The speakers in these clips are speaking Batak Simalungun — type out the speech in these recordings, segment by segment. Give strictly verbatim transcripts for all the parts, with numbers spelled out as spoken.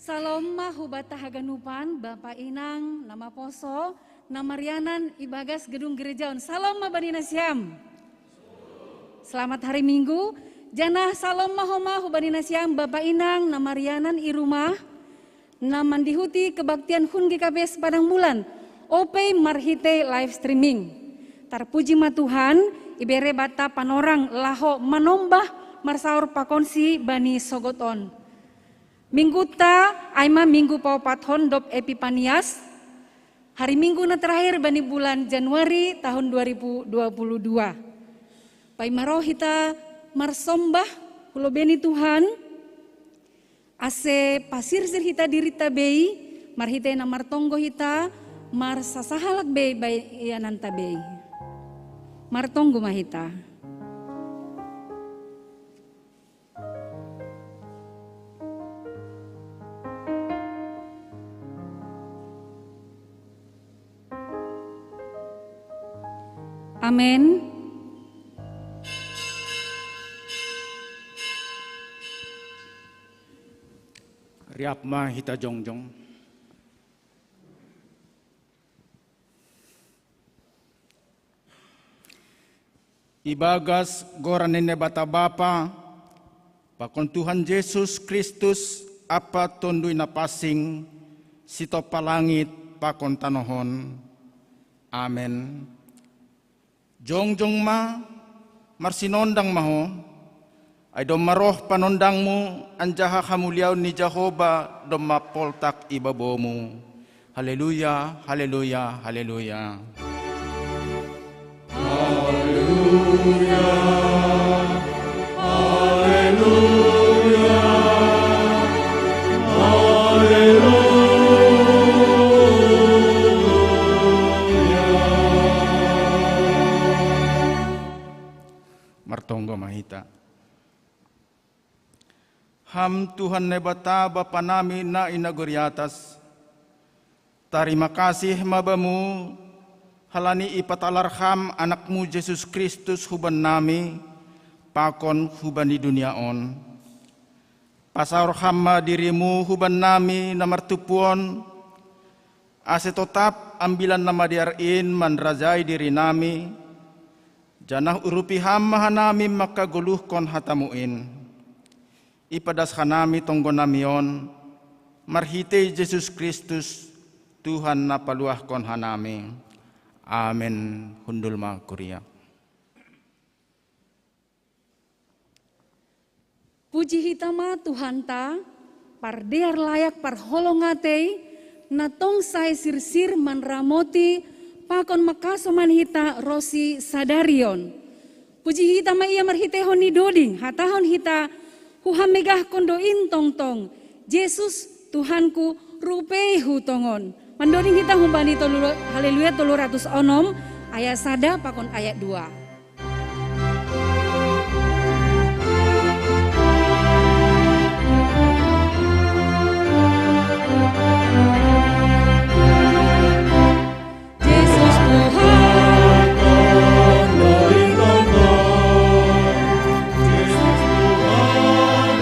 Salom ma hubata haganupan, Bapa Inang, na maposo, na marianan ibagas gedung gereja on. Salom ma bani nasiam. Selamat hari Minggu. Janah salom ma homa hubani nasiam Bapa Inang na marianan i rumah, na mandihuti kebaktian hun G K P S Padang Bulan, opei marhitei live streaming. Tarpuji ma Tuhan, ibere banta panorang laho manombah marsaor pakonsi bani sogot on. Mingguta, ai ma minggu paopathon dob Epipanias, hari Minggu na terakhir bani bulan Januari tahun dua ribu dua puluh dua. Paima roh hita marsombah, hu lobei ni Tuhan, ase pasirsir hita dirita bei, marhitei na martonggo hita, marsasahalak bei bani iananta bei. Martonggo ma hita. Amen. Riap ma hita jongjong. Ibagas goran ni Naibata Bapa, pakon Tuhan Jesus Kristus, ampa Tonduy Napansing, sitompa langit pakon tanoh on. Amen. Jongjong ma, marsinondang ma ho, ai domma roh panondangmu, anjaha hamuliaon ni Jahowa domma poltak i babomu. Haleluya, haleluya, haleluya. Haleluya, haleluya, haleluya. Martonggo ma hita. Ham Tuhan Naibata Bapa nami na i nagori atas, tarima kasih ma Bamu, halani ipatalar Ham Anak-Mu Jesus Kristus huban nami, pakon hubani dunia on. Pasaor Ham ma diri-Mu huban nami na martumpu on, ase totap Ambilan Namadear in manrajai diri nami, janah urupi Ham ma hanami mangkagoluhkon hata-Mu in. Ipadas hanami tonggo nami on, marhitei Jesus Kristus, Tuhan na paluahkon hanami. Amen. Hundul ma kuria. Puji hita ma Tuhanta, pardear layak parholong atei, na tong sai sirsir manramoti pakon mangkasoman hita ronsi sadari on. Puji hita ma Ia marhiteihon ni doding, hatahon hita, huhamegahkon do in tongtong, Jesus, Tuhanku, rupeihu tongon. Mandoding hita humbani tolu, Haleluya tolu ratus onom, ayat sada pakon ayat dua. Jesus Tuhan, Jesus Tuhan,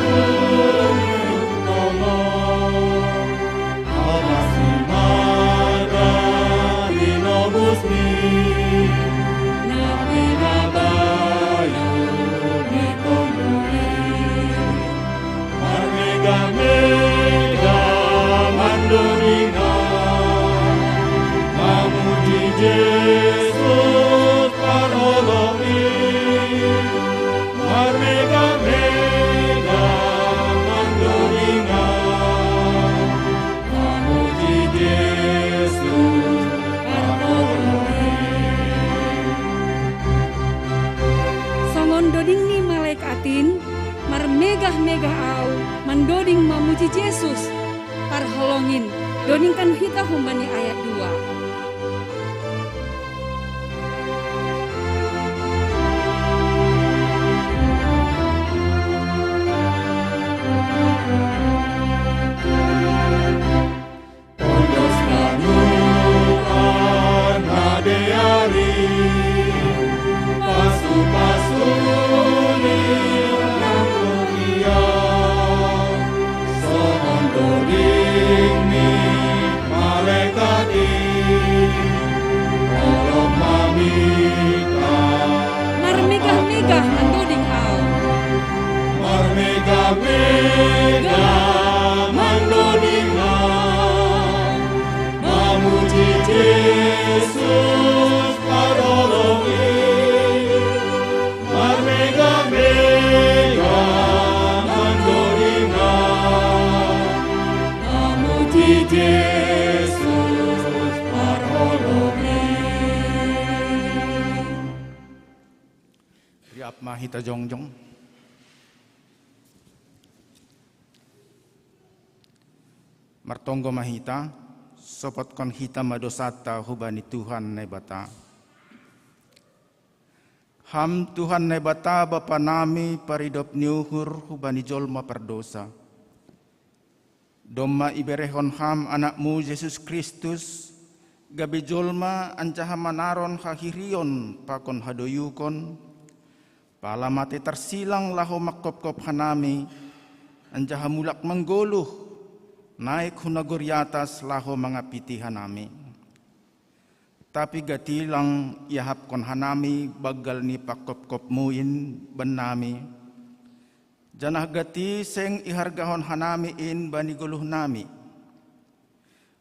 Songon doding ni malekat in, marmegah-megah ahu mandoding mamuji Jesus. Parholong in, dodingkan hita humbani ayat dua. Ma hita jongjong. Martonggo ma hita, sopotkon hita ma dosanta hubani Tuhan Naibata. Ham Tuhan Naibata Bapa nami paridop ni uhur hubani jolma pardosa. Domma iberehon Ham Anakmu Jesus Kristus, gabe jolma anjaha manaron hahirion pakon hadoyukon, pala mate tarsilang laho mangkopkop hanami, anjaha mulak manggoluh, naek hu nagori atas laho mangapiti hanami. Tapi gati lang iahapkon hanami banggal ni pangkopkopmu in bannami, janah gati seng ihargahon hanami in bani goluhnami.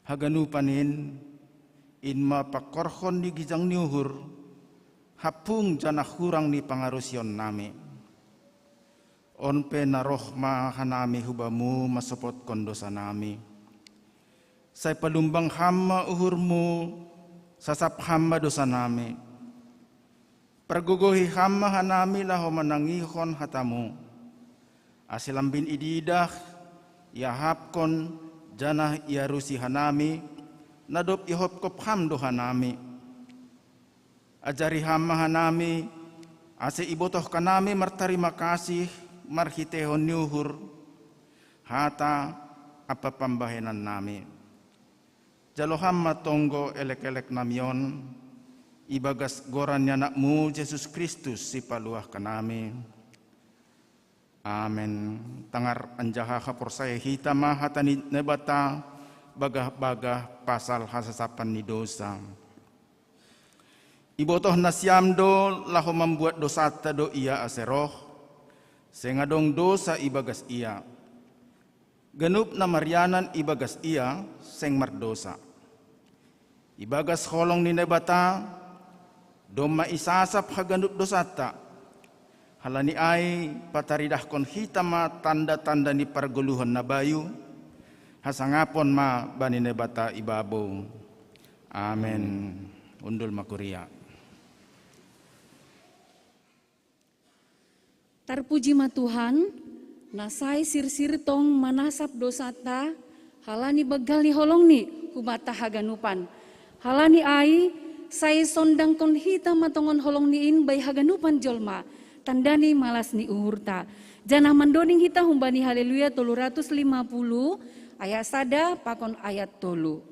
Haganupan in, in ma pangkorhon ni gijang ni uhur, hampung janah hurang ni pangarusionnami. On pe na roh ma hanami hu Bamu mansopotkon dosanami. Sai palumbang Ham ma uhurmu, sasap Ham ma dosanami. Pargogohi Ham ma hanami laho manangihon hatamu. Ase lambin ididah, iahapkon, janah iarusi hanami, na dob ihopkop Ham do hanami. Ajari Ham ma hanami, ase ibotohkan nami martarima kasih marhiteihon ni uhur, hata ampa pambahenannami. Jalo Ham ma tonggo elekeleknami on, ibagas goran ni Anakmu Jesus Kristus Sipaluahkan nami. Amen. Tangar anjaha haporsaya hita ma hata ni Naibata bagah-bagah pasal hasasapan ni dosa. Ibotoh nasiam do laho mambuat dosanta do Ia ase roh, seng adong dosa ibagas Ia. Ganup na marianan ibagas Ia seng mardosa. Ibagas holong ni Naibata, domma isasap haganup dosanta. Halani ai pataridahkon hita ma tanda-tanda ni pargoluhon na bayu, hasangapon ma bani Naibata ibabou. Amen. Undul ma kuria. Tarpuji ma Tuhan, na sai sirsir tong manasap dosanta, halani banggal ni holongni hubanta haganupan. Halani ai, sai sondangkon hita ma tongon holongni in bai haganupan jolma, tanda ni malas ni uhurta. Janah mandoding hita humbani Haleluya tolu ratus lima puluh, ayat sada pakon ayat tolu.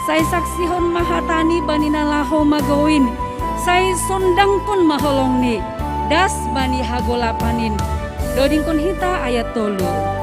Sai saksihon ma hatani bani na laho magou in, sai sondangkon ma holongni, das bani hagolapan in. Dodingkon hita ayat tolu.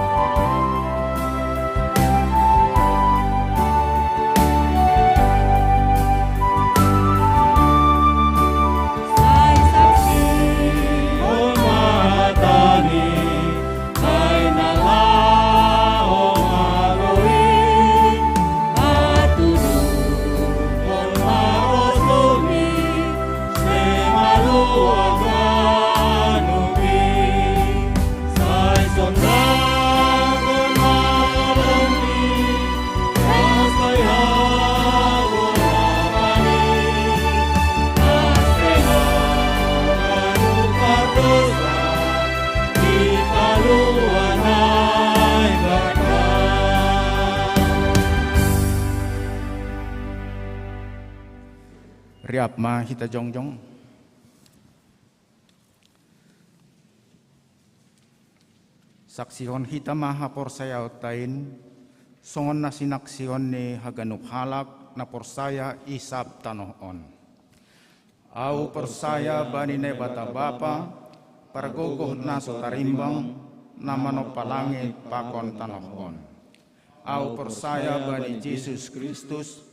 Siap ma hita jongjong. Saksihon hita ma haporsayaonta in, songon na sinaksihon ni haganup halak na porsaya i sab tanoh on. Ahu porsaya bani Naibata Bapa, pargogoh na so tarimbang, na manompa langit pakon tanoh on. Ahu porsaya bani Jesus Kristus,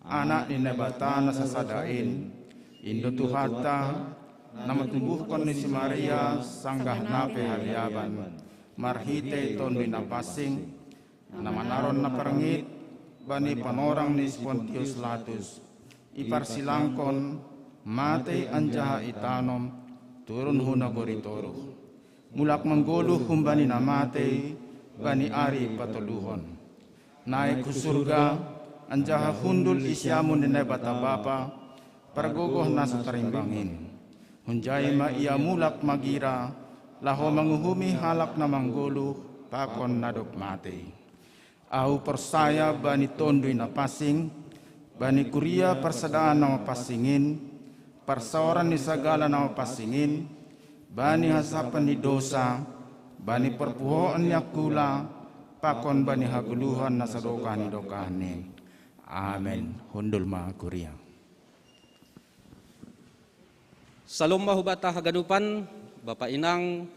Anak ni Naibata na sasada in, Indo Tuhanta, na mantubuhkon ni si Maria sanggah na pe haliaban, marhitei Tonduy Napansing, na manaron na parngit bani panorang ni si Pontius Latus, iparsilangkon, matei anjaha itanom, turun hu nagori toruh. Mulak manggoluh humbani na matei bani ari patoluhon. Naek hu surga, anjaha hundul i siamun ni Naibata Bapa, pargogoh na so tarimbang in. Hunjai ma ia mulak magira, laho manguhumi halak na manggoluh pakon na dob matei. Ahu porsaya bani Tonduy Napansing, bani kuria parsadaan na mapansing in, parsaoran ni sagala na mapansing in, bani hasapan ni dosa, bani parpuhoon ni angkula, pakon bani hagoluhan na sadokah ni dokahni. Amen. Hundul ma kuria. Salom ma hubata haganupan, bapa inang,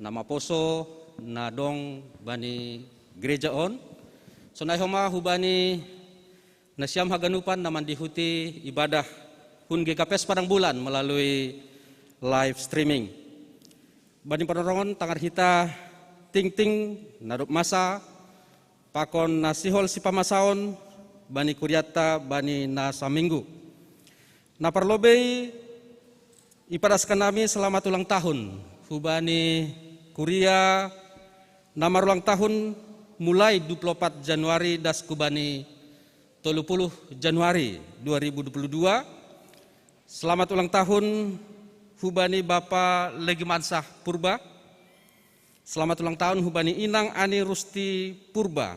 na maposo, na dong bani gereja on. Sonai homa hubani nasiam haganupan na mandihuti ibadah hun G K P S Padang Bulan melalui live streaming. Bani panorongon tangar hita tingting na dob masa, pakon na sihol sipamasaon bani kurianta bani na saminggu. Na parlobei, ipadaskon nami selamat ulang tahun hubani kuria na marulang tahun mulai dua puluh empat Januari das hubani tolu puluh Januari dua ribu dua puluh dua. Selamat ulang tahun hubani Bapa Legimansah Purba. Selamat ulang tahun hubani Inang Ani Rusti Purba.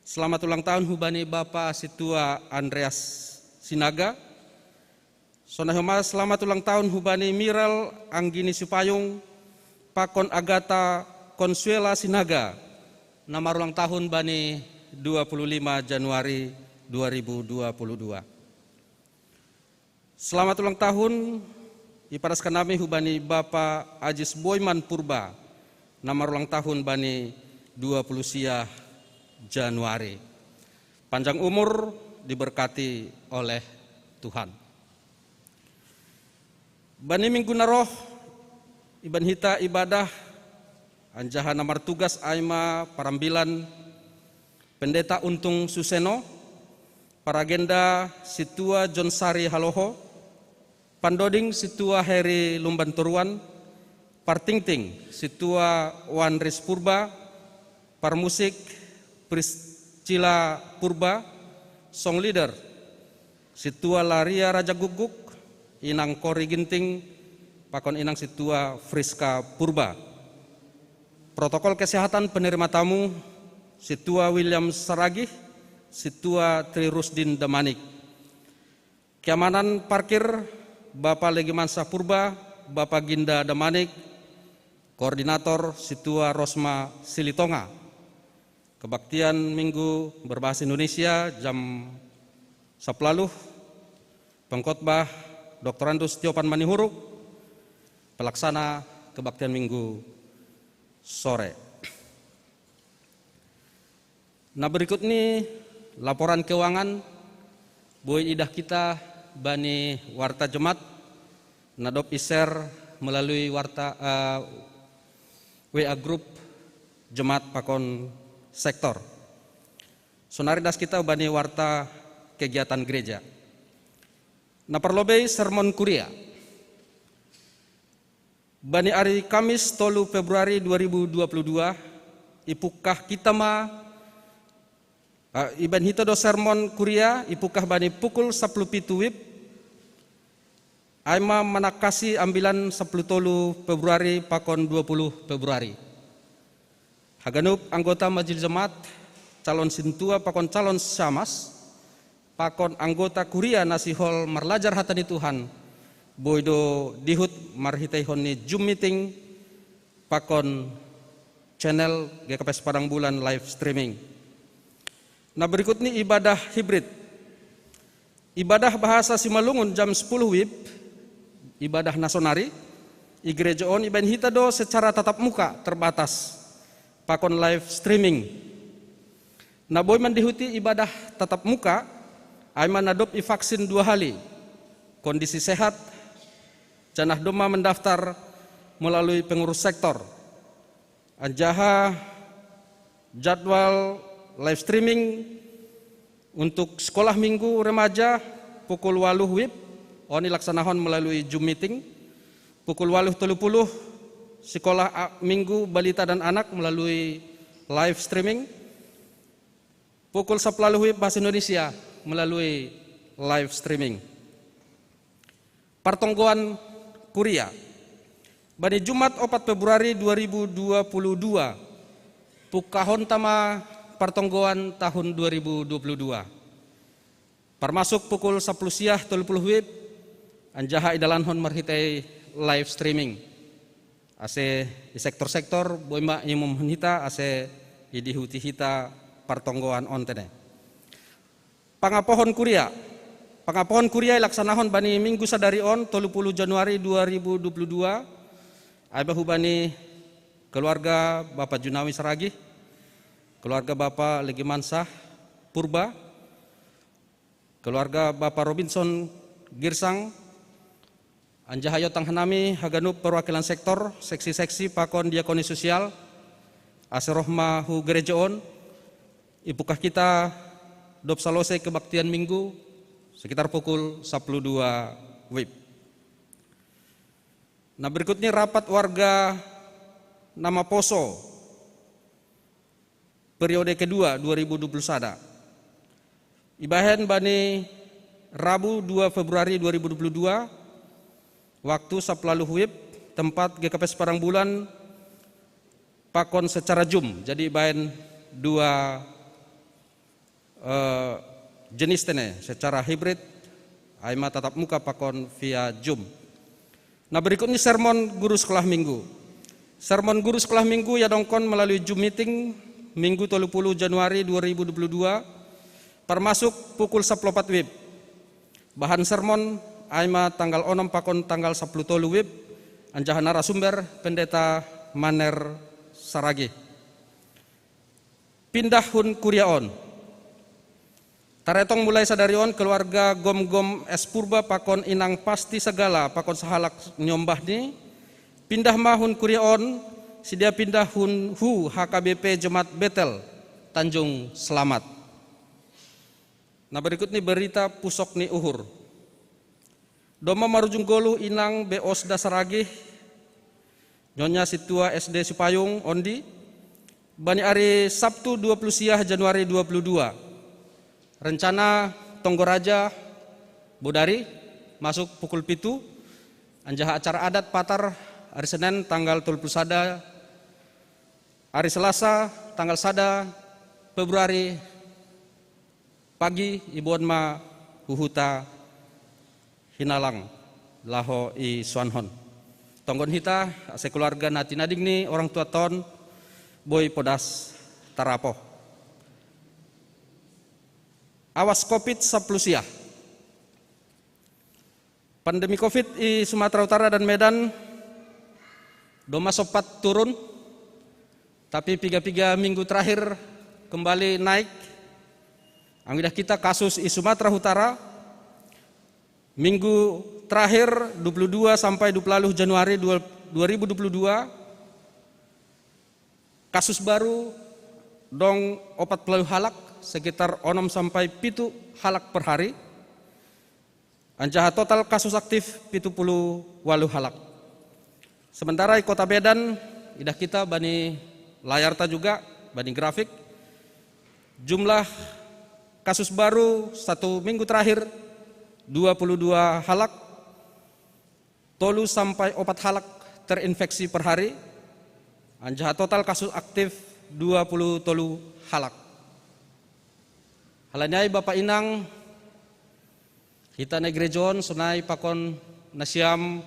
Selamat ulang tahun hubani Bapa Situa Andreas Sinaga. Sonai homa selamat ulang tahun hubani Miral Anggini Sipayung, pakon Agata Consuela Sinaga, na marulang tahun bani dua puluh lima Januari dua ribu dua puluh dua. Selamat ulang tahun ipadaskon nami hubani Bapa Ajis Boiman Purba, na marulang tahun bani dua puluh sia Januari. Panjang umur, diberkati oleh Tuhan. Bani minggu na roh, iban hita ibadah, anjaha na martugas ai ma parambilan Pendeta Untung Suseno, paragenda Situa John Sari Haloho, pandoding Situa Heri Lumban Toruan, partingting Situa Wanris Purba, parmusik Priscilla Purba, song leader Situa Laria Raja Guguk, Inang Kori Ginting, pakon Inang Situa Friska Purba. Protokol kesehatan penerima tamu, Situa William Saragih, Situa Tri Rusdin Damanik. Keamanan parkir, Bapa Legimansah Purba, Bapa Ginda Damanik, koordinator Situa Rosma Silitonga. Kebaktian Minggu berbahasa Indonesia jam sapuluh, pengkhotbah Doktorandus Tiopan Manihuruk, pelaksana kebaktian Minggu sore. Nah, berikut ini laporan keuangan boi idah kita bani warta jemaat na dob i-share melalui warta, eh, W A group jemaat pakon sektor. Sonari das kita bani warta kegiatan gereja. Na parlobei sermon kuria. Bani ari Kamis tolu Februari dua ribu dua puluh dua, ipungkah kita ma, eh, iban hita do sermon kuria, ipungkah bani pukul sapuluh pitu wib, ai ma manangkasi ambilan sapuluh tolu Februari pakon dua puluh Februari. Haganup anggota Majelis Jemaat, calon sintua pakon calon siamas, pakon anggota kuria na sihol marlajar hata ni Tuhan, boi do dihut marhiteihon ni Zoom meeting pakon channel G K P S Padang Bulan live streaming. Na berikut ni ibadah hibrid. Ibadah bahasa Simalungun jam sepuluh wib, ibadah na sonari, i gereja on ibahen hita do secara tatap muka terbatas pakon live streaming. Na boi mandihuti ibadah tatap muka, ai ma na dob ivaksin dua hali, kondisi sehat, janah domma mendaftar melalui pengurus sektor. Anjaha jadwal live streaming untuk sekolah minggu remaja pukul waluh wib, on ilaksanahon melalui Zoom meeting, pukul waluh tolu puluh sekolah minggu balita dan anak melalui live streaming, pukul sapuluh wib bahasa Indonesia melalui live streaming. Partonggoan kuria. Bani Jumat opat Februari dua ribu dua puluh dua, pukahon tama partonggoan tahun dua ribu dua puluh dua. Parmasuk pukul sapuluh siah tolu puluh wib, anjaha idalankon marhitei live streaming. Ase i sektor-sektor boi ma iumumhon hita ase idihuti hita partonggoan on tene. Pangapohon kuria. Pangapohon kuria ilaksanahon bani minggu sadari on tolu puluh Januari dua ribu dua puluh dua. Ai ma hubani keluarga Bapa Junawi Saragih, keluarga Bapa Legimansah Purba, keluarga Bapa Robinson Girsang, anjaha iotang hanami haganup perwakilan sektor, seksi-seksi pakon diakoni sosial, ase roh ma hu gereja on, ipukah hita dob salosei kebaktian minggu sekitar pukul sapuluh dua wib. Na berikut ni rapat warga na maposo periode kedua dua ribu dua puluh sada. Ibahen bani Rabu dua Februari dua ribu dua puluh dua, waktu sapuluh wib, tempat G K P S Padang Bulan pakon secara Zoom. Jadi ibahen dua eh, jenis tene, secara hibrid, ai ma tatap muka pakon via Zoom. Na berikut ni sermon guru sekolah minggu. Sermon guru sekolah minggu iadongkon melalui Zoom meeting minggu tolu puluh Januari dua ribu dua puluh dua, parmasuk pukul sapuluh opat wib. Bahan sermon ai ma tanggal onom pakon tanggal sapuluh tolu wib, anjaha narasumber Pendeta Maner Saragih. Pindah hun kuria on. Taretong mulai sadari on keluarga Gomgom S Purba pakon inang Pasti Segala pakon sahalak niombahni, pindah ma hun kuria on, sidea pindah hun hu H K B P Jemaat Betel Tanjung Selamat. Na berikut ni berita pusok ni uhur. Domma marujung goluh inang B Osda Saragih, Nyonya Sintua S D Sipayung Ondi, bani ari Sabtu dua puluh siah Januari dua puluh dua. Rencana Tonggo Raja Bodari masuk pukul pitu, anjaha acara adat Patar ari Senen tanggal tolu puluh sada, ari Selasa tanggal sada Februari pagi iboan ma hu huta hinalang laho isoanhon. Tonggon hita ase keluarga na tinading ni orang tua ta on boi podas tarapoh. Awas covid sapuluh siah. Pandemi covid i Sumatera Utara dan Medan domma sompat turun, tapi piga-piga minggu terakhir kembali naik. Angidah kita kasus i Sumatera Utara, minggu terakhir dua puluh dua sampai dua puluh Januari dua ribu dua puluh dua, kasus baru dong opat puluh halak, sekitar onom sampai pitu halak per hari. Anjaha total kasus aktif pitu puluh waluh halak. Sementara i kota Medan, idah kita bani layar ta juga, bani grafik, jumlah kasus baru satu minggu terakhir dua puluh dua halak, tolu sampai opat halak terinfeksi per hari, anjaha total kasus aktif dua puluh tolu halak. Halani ai Bapa Inang, Hita na i gereja on sonai pakon nasiam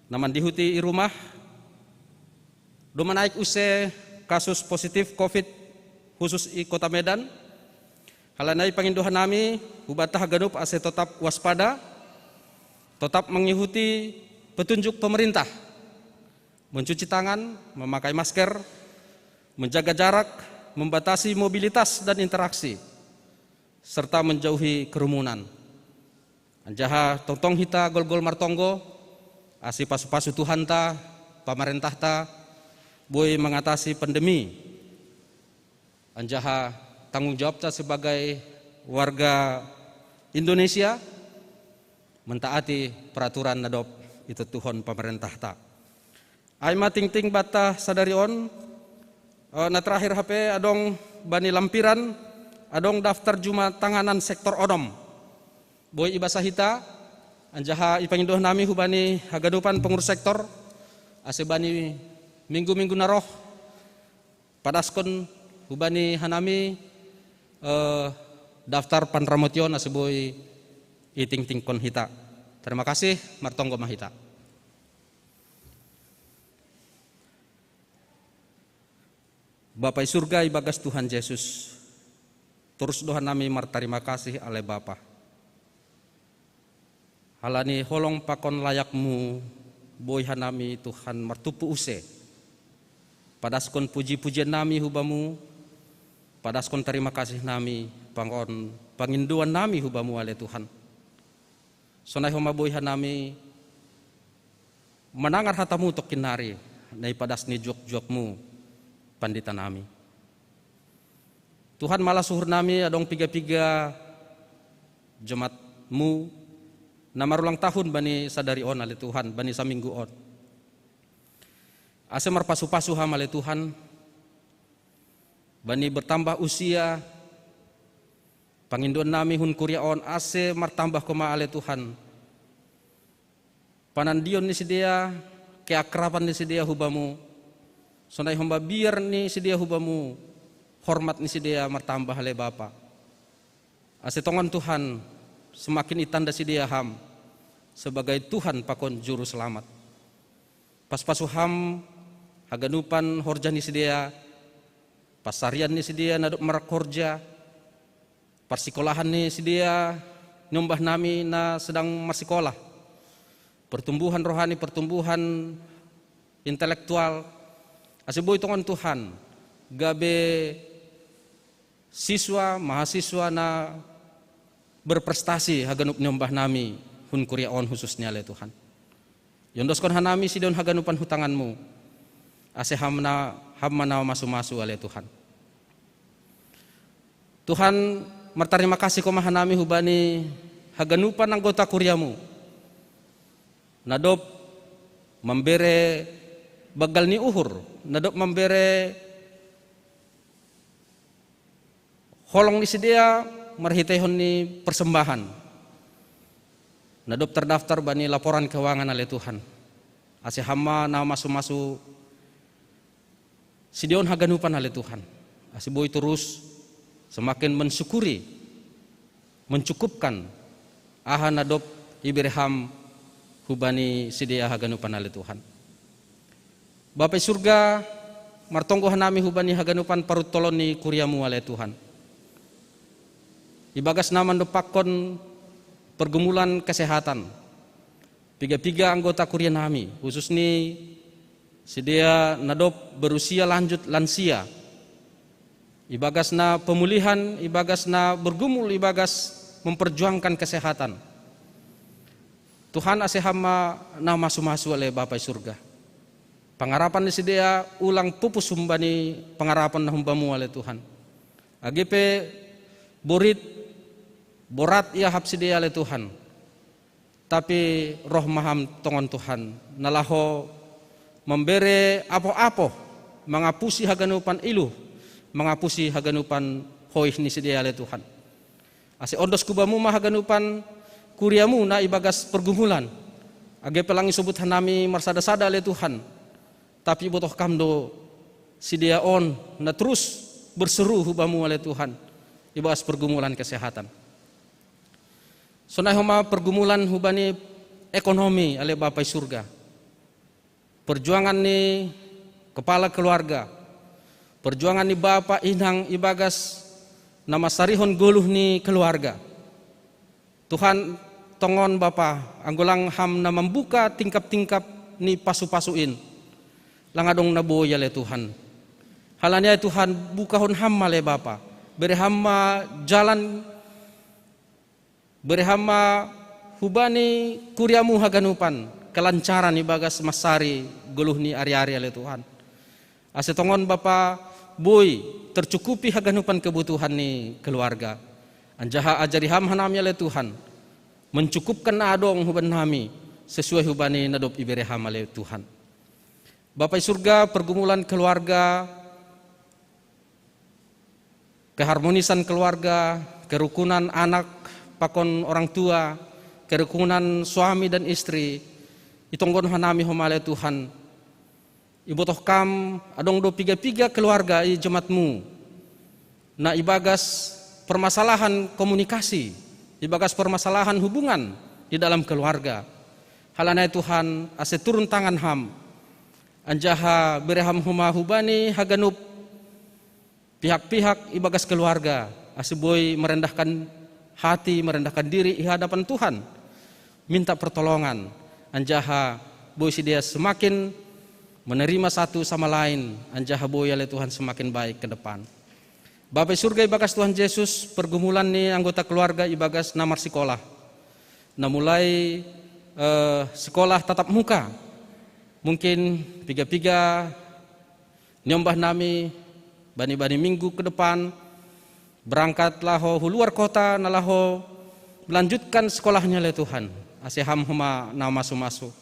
na mandihuti i rumah, do manaik use kasus positif covid husus i Kota Medan. Hal nai pangindohan nami hubata haganup ase totap waspada, totap mangihuti petunjuk pemerintah, mencuci tangan, memakai masker, menjaga jarak, membatasi mobilitas dan interaksi, serta menjauhi kerumunan. Anjaha tongtong hita golgol martonggo, ase pasu-pasu Tuhanta, pamarentahta, boi mangatasi pandemi. Anjaha tanggung jawabta sebagai warga Indonesia mentaati peraturan na dob itotuhon pamarentahta. Ai ma tingting banta sadari on, eh, na terakhir hape adong bani lampiran, adong daftar juma tanganan sektor onom. Boi ibasa hita, anjaha ipangindohan nami hubani haganupan pengurus sektor, ase bani minggu-minggu na roh, padaskon hubani hanami, eh, daftar panramotion ase boi itingtingkon hita. Terima kasih, martonggo ma hita. Bapa i surga, ibagas Tuhan Jesus, torus do hanami martarima kasih ale Bapa. Halani holong pakon layakmu boi hanami Tuhan martumpu use. Padaskon puji-pujian nami hubamu, padaskon tarima kasih nami, pakon pangindoan nami hubamu ale Tuhan. Sonai homa boi hanami manangar hatamu tokkinnari, na ipadas ni juak-juakmu pandita nami. Tuhan, malas uhur nami adong piga-piga jemaatmu na marulang tahun bani sadari on ale Tuhan, bani saminggu on. Ase marpasu-pasu ham ale Tuhan, bani bertambah usia, pangindoan nami hun kuria on ase martambah koma ale Tuhan. Panandion ni sidea, keakraban ni sidea hubamu, sonai homa biar ni sidea hubamu, hormat ni sidea martambah ale Bapa. Ase tongon Tuhan, semakin itanda sidea ham sebagai Tuhan pakon juru selamat. Pasu-pasu ham haganupan horja ni sidea, pasarian ni sidea na dob marhorja, parsikolahan ni sidea niombah nami na sedang marsikolah, pertumbuhan rohani, pertumbuhan intelektual, ase boi tongon Tuhan, gabe siswa, mahasiswa na berprestasi haganup niombah nami hun kuria on khususnya ale Tuhan. Iondoskon hanami sidea on haganupan hu tanganmu, ase ham na, ham ma na masu-masu ale Tuhan. Tuhan, martarima kasih koma hanami hubani haganupan anggota kuriamu, na dob mambere banggal ni uhur, na dob mambere holong ni sidea marhiteihon ni persembahan, na dob terdaftar bani laporan keuangan ale Tuhan. Ase ham ma na masu-masu sidea on haganupan ale Tuhan, ase boi torus semakin mensyukuri, mencukupkan aha na dob ibere ham hubani sidea haganupan ale Tuhan. Bapa i surga, martonggo hanami hubani haganupan paruntolon ni kuriamu ale Tuhan. Ibagas na mandompakkon pergumulan kesehatan, piga-piga anggota kuria nami, khusus ni sidea na dob berusia lanjut, lansia, ibagas na pemulihan, ibagas na bergumul, ibagas memperjuangkan kesehatan. Tuhan, ase ham ma na masu-masu ale Bapa i surga. Pangarapan ni sidea ulang pupus humbani pangarapan na humbamu ale Tuhan. Age pe borit, borat iahap sidea ale Tuhan. Tapi roh ma ham tongon Tuhan, na laho mambere apoh-apoh, mangapusi haganupan iluh, mangapusi haganupan hoih ni sidea ale Tuhan. Ase ondos hubamu ma haganupan kuriamu na ibagas pergumulan. Age pe lang isobut hanami marsada-sada ale Tuhan, tapi ibotoh kam do sidea on na torus berseru hubamu ale Tuhan, ibagas pergumulan kesehatan. Sonai homa pergumulan hubani ekonomi ale Bapa i surga. Perjuangan ni kepala keluarga. Perjuangan ni bapa inang ibagas na masarihon goluh ni keluarga. Tuhan, tongon Bapa, anggo lang Ham na mambuka tingkap-tingkap ni pasu-pasu in. Lang adong na boi ale Tuhan. Halani ai Tuhan, bukahon Ham ma ale Bapa. Bere Ham ma jalan, bere Ham ma hubani kuriamu haganupan kelancaran ibagas mansari goluh ni ari-ari ale Tuhan. Ase tongon Bapa, boi tercukupi haganupan kebutuhan ni keluarga. Anjaha ajari Ham hanami ale Tuhan, mencukupkan na adong huban nami sesuai hubani na dob ibere Ham ale Tuhan. Bapa i surga, pergumulan keluarga, keharmonisan keluarga, kerukunan anak pakon orang tua, kerukunan suami dan istri, itonggon hanami homa ale Tuhan. Ibotoh Kam, adong do piga-piga keluarga i jemaat-Mu na ibagas permasalahan komunikasi, ibagas permasalahan hubungan di dalam keluarga. Halani ai Tuhan, ase turun tangan Ham, anjaha bere Ham homa hubani haganup pihak-pihak ibagas keluarga, ase boi merendahkan hati, merendahkan diri i hadapan Tuhan, minta pertolongan, anjaha boi sidea semakin menerima satu sama lain, anjaha boi ale Tuhan semakin baik ke depan. Bapa i surga, ibagas Tuhan Jesus, pergumulan ni anggota keluarga ibagas na marsikolah, na mulai eh, sekolah tatap muka. Mungkin piga-piga niombah nami bani-bani minggu ke depan berangkat laho hu luar kota na laho melanjutkan sekolahnya ale Tuhan. Ase Ham homa na masu-masu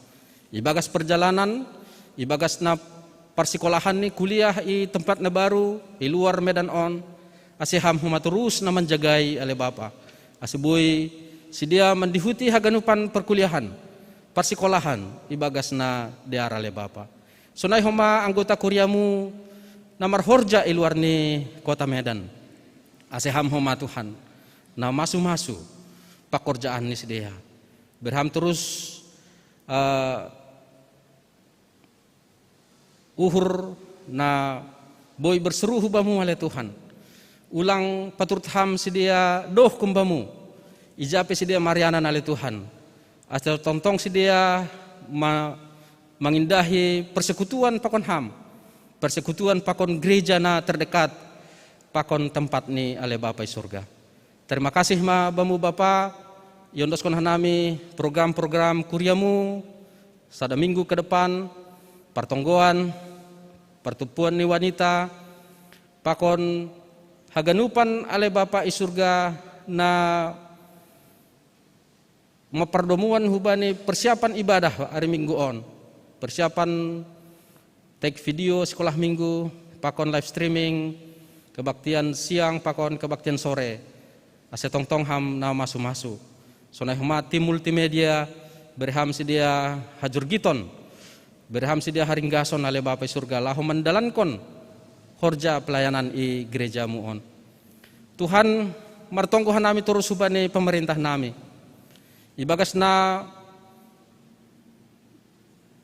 ibagas perjalanan, ibagas na parsikolahan ni kuliah i tempat na baru i luar Medan on. Ase Ham homa torus na manjagai ale Bapa, ase boi sidea mandihuti haganupan perkuliahan, parsikolahan ibagas na dear ale Bapa. Sonai homa anggota kuriamu na marhorja i luar ni kota Medan. Ase Ham homa Tuhan na masu-masu pangkorjaan ni sidea. Bere Ham torus eh, uhur na boi berseru hu Bamu ale Tuhan. Ulang paturut Ham sidea dohkon Bamu, ija pe sidea marianan ale Tuhan. Ase tongtong sidea ma, mangindahi persekutuan pakon Ham, persekutuan pakon gereja na terdekat pakon tempat ni ale Bapa i surga. Terima kasih ma Bamu Bapa, iondoskon hanami program-program kuriamu sada minggu ke depan, partonggoan, partumpuan ni wanita, pakon haganupan ale Bapa i surga na mampardomuan hubani persiapan ibadah ari minggu on, persiapan take video sekolah minggu, pakon live streaming, kebaktian siang pakon kebaktian sore. Ase tongtong Ham na masu-masu. Sonai homa tim multimedia, bere Ham sidea hajurgiton, bere Ham sidea haringgason ale Bapa i surga laho mandalankon horja pelayanan i gereja-Mu on. Tuhan, martonggo hanami torus hubani pemerintah nami ibagas na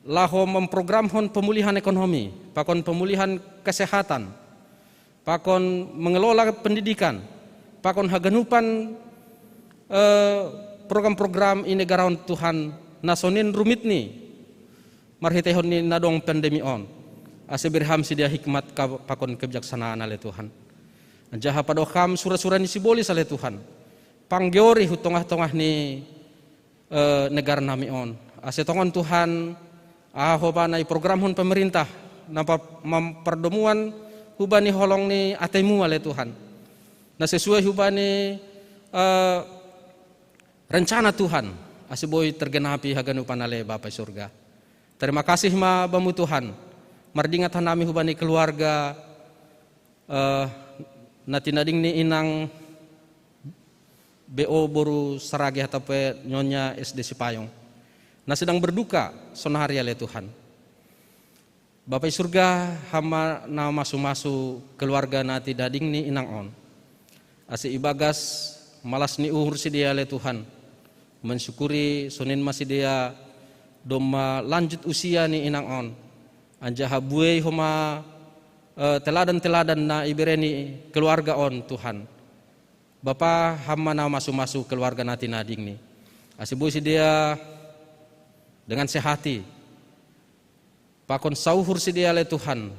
laho memprogramhon pemulihan ekonomi, pakon pemulihan kesehatan, pakon mengelola pendidikan, pakon haganupan eh, program-program i negara on Tuhan, na sonin rumitni marhiteihon ni na dong pandemi on. Ase bere Ham sidea hikmat ka pakon kebijaksanaan ale Tuhan. Anjaha padoh Ham sura-sura ni sibolis ale Tuhan, panggeori hu tongah-tongah ni eh, negara nami on. Ase tongon Tuhan, aha homa na iprogramhon pemerintah na pa, mampardomuan hubani holong ni atei-Mu ale Tuhan, na sesuai hubani eh, rencana Tuhan, ase boi tergenapi haganupan ale Bapa i surga. Terima kasih ma Bamu Tuhan, mardingat hanami hubani keluarga eh, na tinading ni inang B O boru Sarage atau pe Nyonya S D Sipayung, na sedang berduka sonari ale Tuhan. Bapa i surga, Ham ma na masu-masu keluarga na tinading ni inang on. Ase ibagas malas ni uhur sidea ale Tuhan, Mensyukuri sonin ma sidea domma lanjut usia ni inang on. Anjaha buei homa eh, teladan-teladan na ibere ni keluarga on, Tuhan. Bapa, Ham ma na masu-masu keluarga nati na dingni. Ase buei sidea dengan sehati. Pakon sauhur sidea ale Tuhan,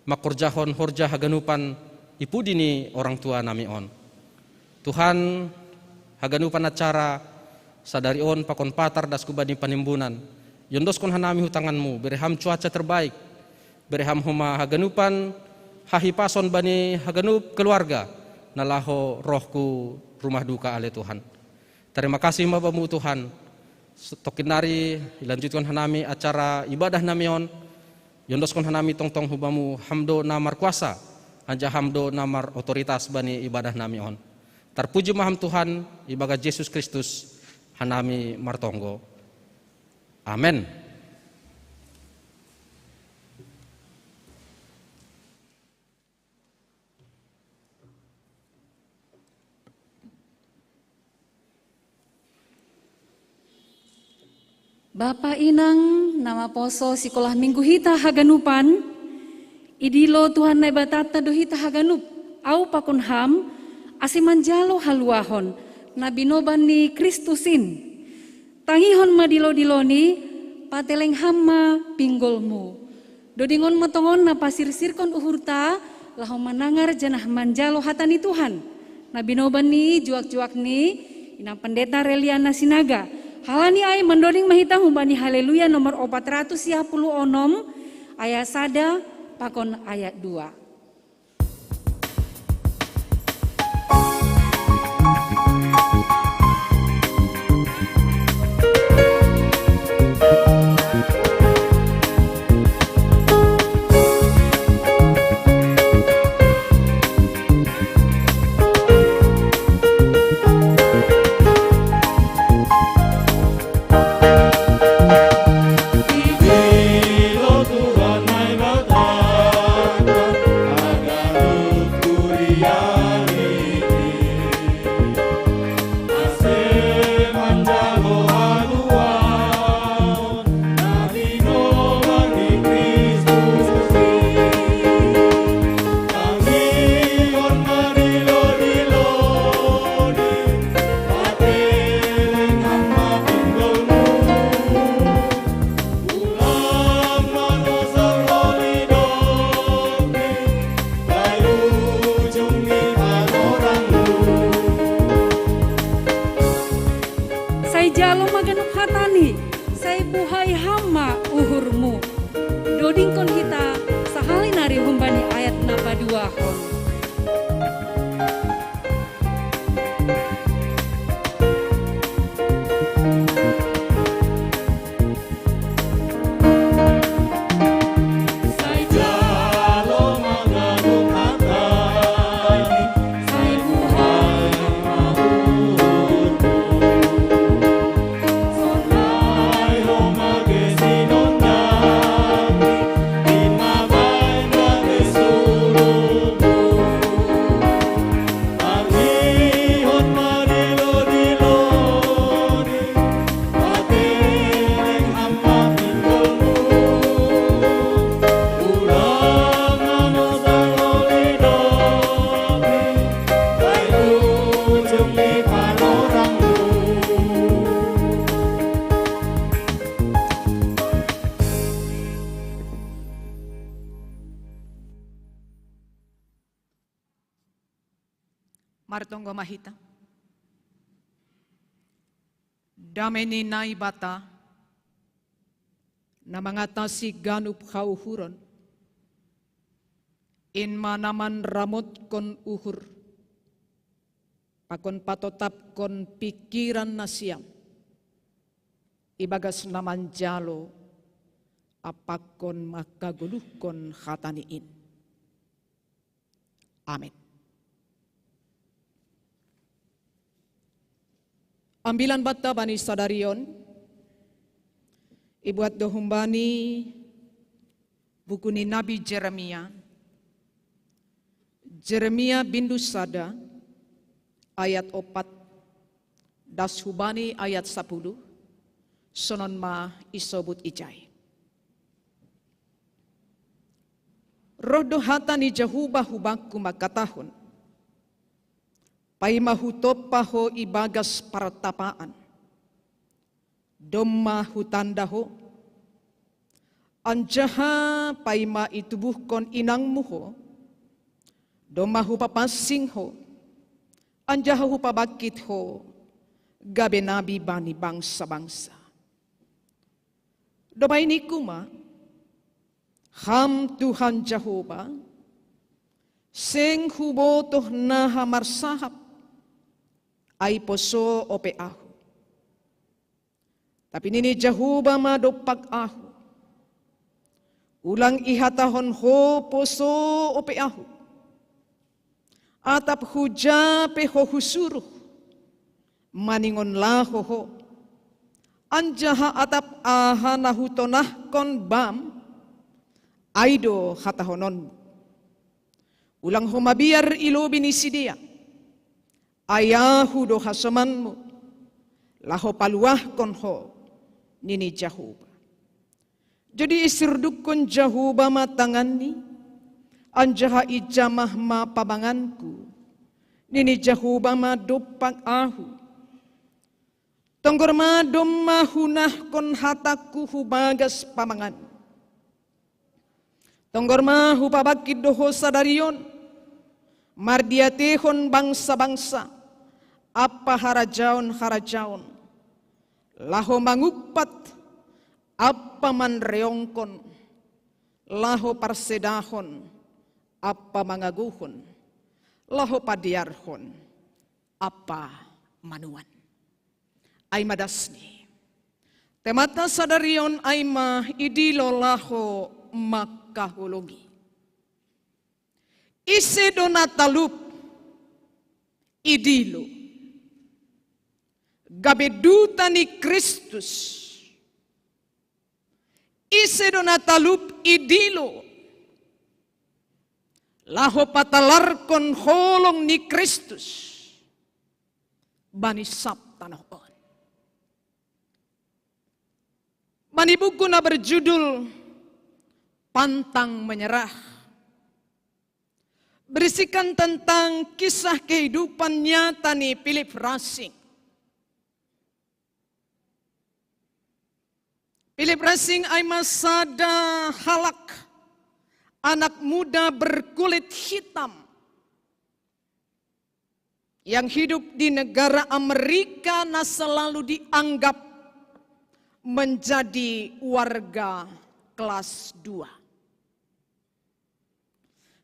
mangkorjahon horja haganupan i pudi ni orang tua nami on. Tuhan, haganupan acara sadari on pakon patar das hubani panimbunan. Iondoskon hanami hu tanganmu, bere Ham cuaca terbaik, bere Ham homa haganupan hahipason bani haganup keluarga na laho roh hu rumah duka ale Tuhan. Terima kasih ma Bamu Tuhan. Tongkin nari ilanjutkon hanami acara ibadah nami on, iondoskon hanami tongtong hu Bamu. Ham do na markuasa, anjaha Ham do na marotoritas bani ibadah nami on. Tarpuji ma Ham Tuhan, ibagas Jesus Kristus hanami martonggo. Amen. Bapa, Inang, na maposo sikolah minggu hita haganupan, idilo Tuhan Naibatanta do hita haganup, au pakon ham, ase manjalo haluahon na binoban ni Kristus in. Tangihon ma dilo-diloni, pateleng ham ma pinggolmu. Doding on ma tongon na pasirsirkon uhurta, laho manangar janah manjalo hata ni Tuhan. Na binoban ni juak-juak ni Inang Pendeta Reliana Sinaga. Halani ai mandoding ma hita humbani Haleluya nomor opat ratus sia puluh onom, ayat sada pakon ayat dua. Sai jalo ma ganup hatani, sai buhai ham ma uhurmu. Dodingkon hita sahali nari humbani ayat na paduahon. Martonggo ma hita. Dame ni Naibata, na mangatasi ganup hauhuron, in ma na manramotkon uhur, pakon patotapkon pingkiran nasiam, ibagas na manjalo ampakon mangkagoluhkon hatani in. Amen. Ambilan banta bani sadari on, ibuat do humbani buku ni Nabi Jeremia, Jeremia bindu sada, ayat opat Das hubani ayat sapuluh, sonon ma isobut ijai. Roh do hata ni Jahuba hubakku mangkatahon: Paima hutompa ho ibagas partapaan, domma hutanda ho, anjaha paima itubuhkon inangmu ho, domma hupapansing ho, anjaha hupabangkit ho gabe nabi bani bangsa-bangsa. Dob ai ningku ma: Ham Tuhan Jahowa, seng hubotoh naha marsahap, ai poso ope ahu. Tapi nini Jahowa ma dompak ahu: Ulang ihatahon ho poso ope ahu. Atap huja pe ho husuruh, maningon laho ho, anjaha atap aha na hutonahkon bam, ai do hatahononmu. Ulang ho mabiar i lobei ni sidea, ai ahu do hasomanmu, laho paluahkon ho, nini Jahowa. Jadi isurdukkon Jahowa ma tanganni, anjaha ijamah ma pamanganku, nini Jahowa ma dompak ahu. Tonggor ma domma hunahkon hatangku hubagas pamangan. Tonggor ma hupabangkit do ho sadari on, mardiatehon bangsa-bangsa ampa harajaon-harajaon, laho mangumpat ampa manreongkon, laho parsedahon ampa mangagohon, laho padearhon ampa manuan. Ai ma dasni. Temanta sadari on ai ma idilo laho mangkaholongi. Ise do na talup idilo gabe duta ni Kristus? Ise do na talup idilo laho patalarkon holong ni Kristus bani sab tanoh on? Bani buku na berjudul Pantang Menyerah, berisikan tentang kisah kehidupan nyata ni Philip Rassing. Philip Rassing ai ma sada halak, anak muda berkulit hitam yang hidup di negara Amerika na selalu dianggap menjadi warga kelas dua.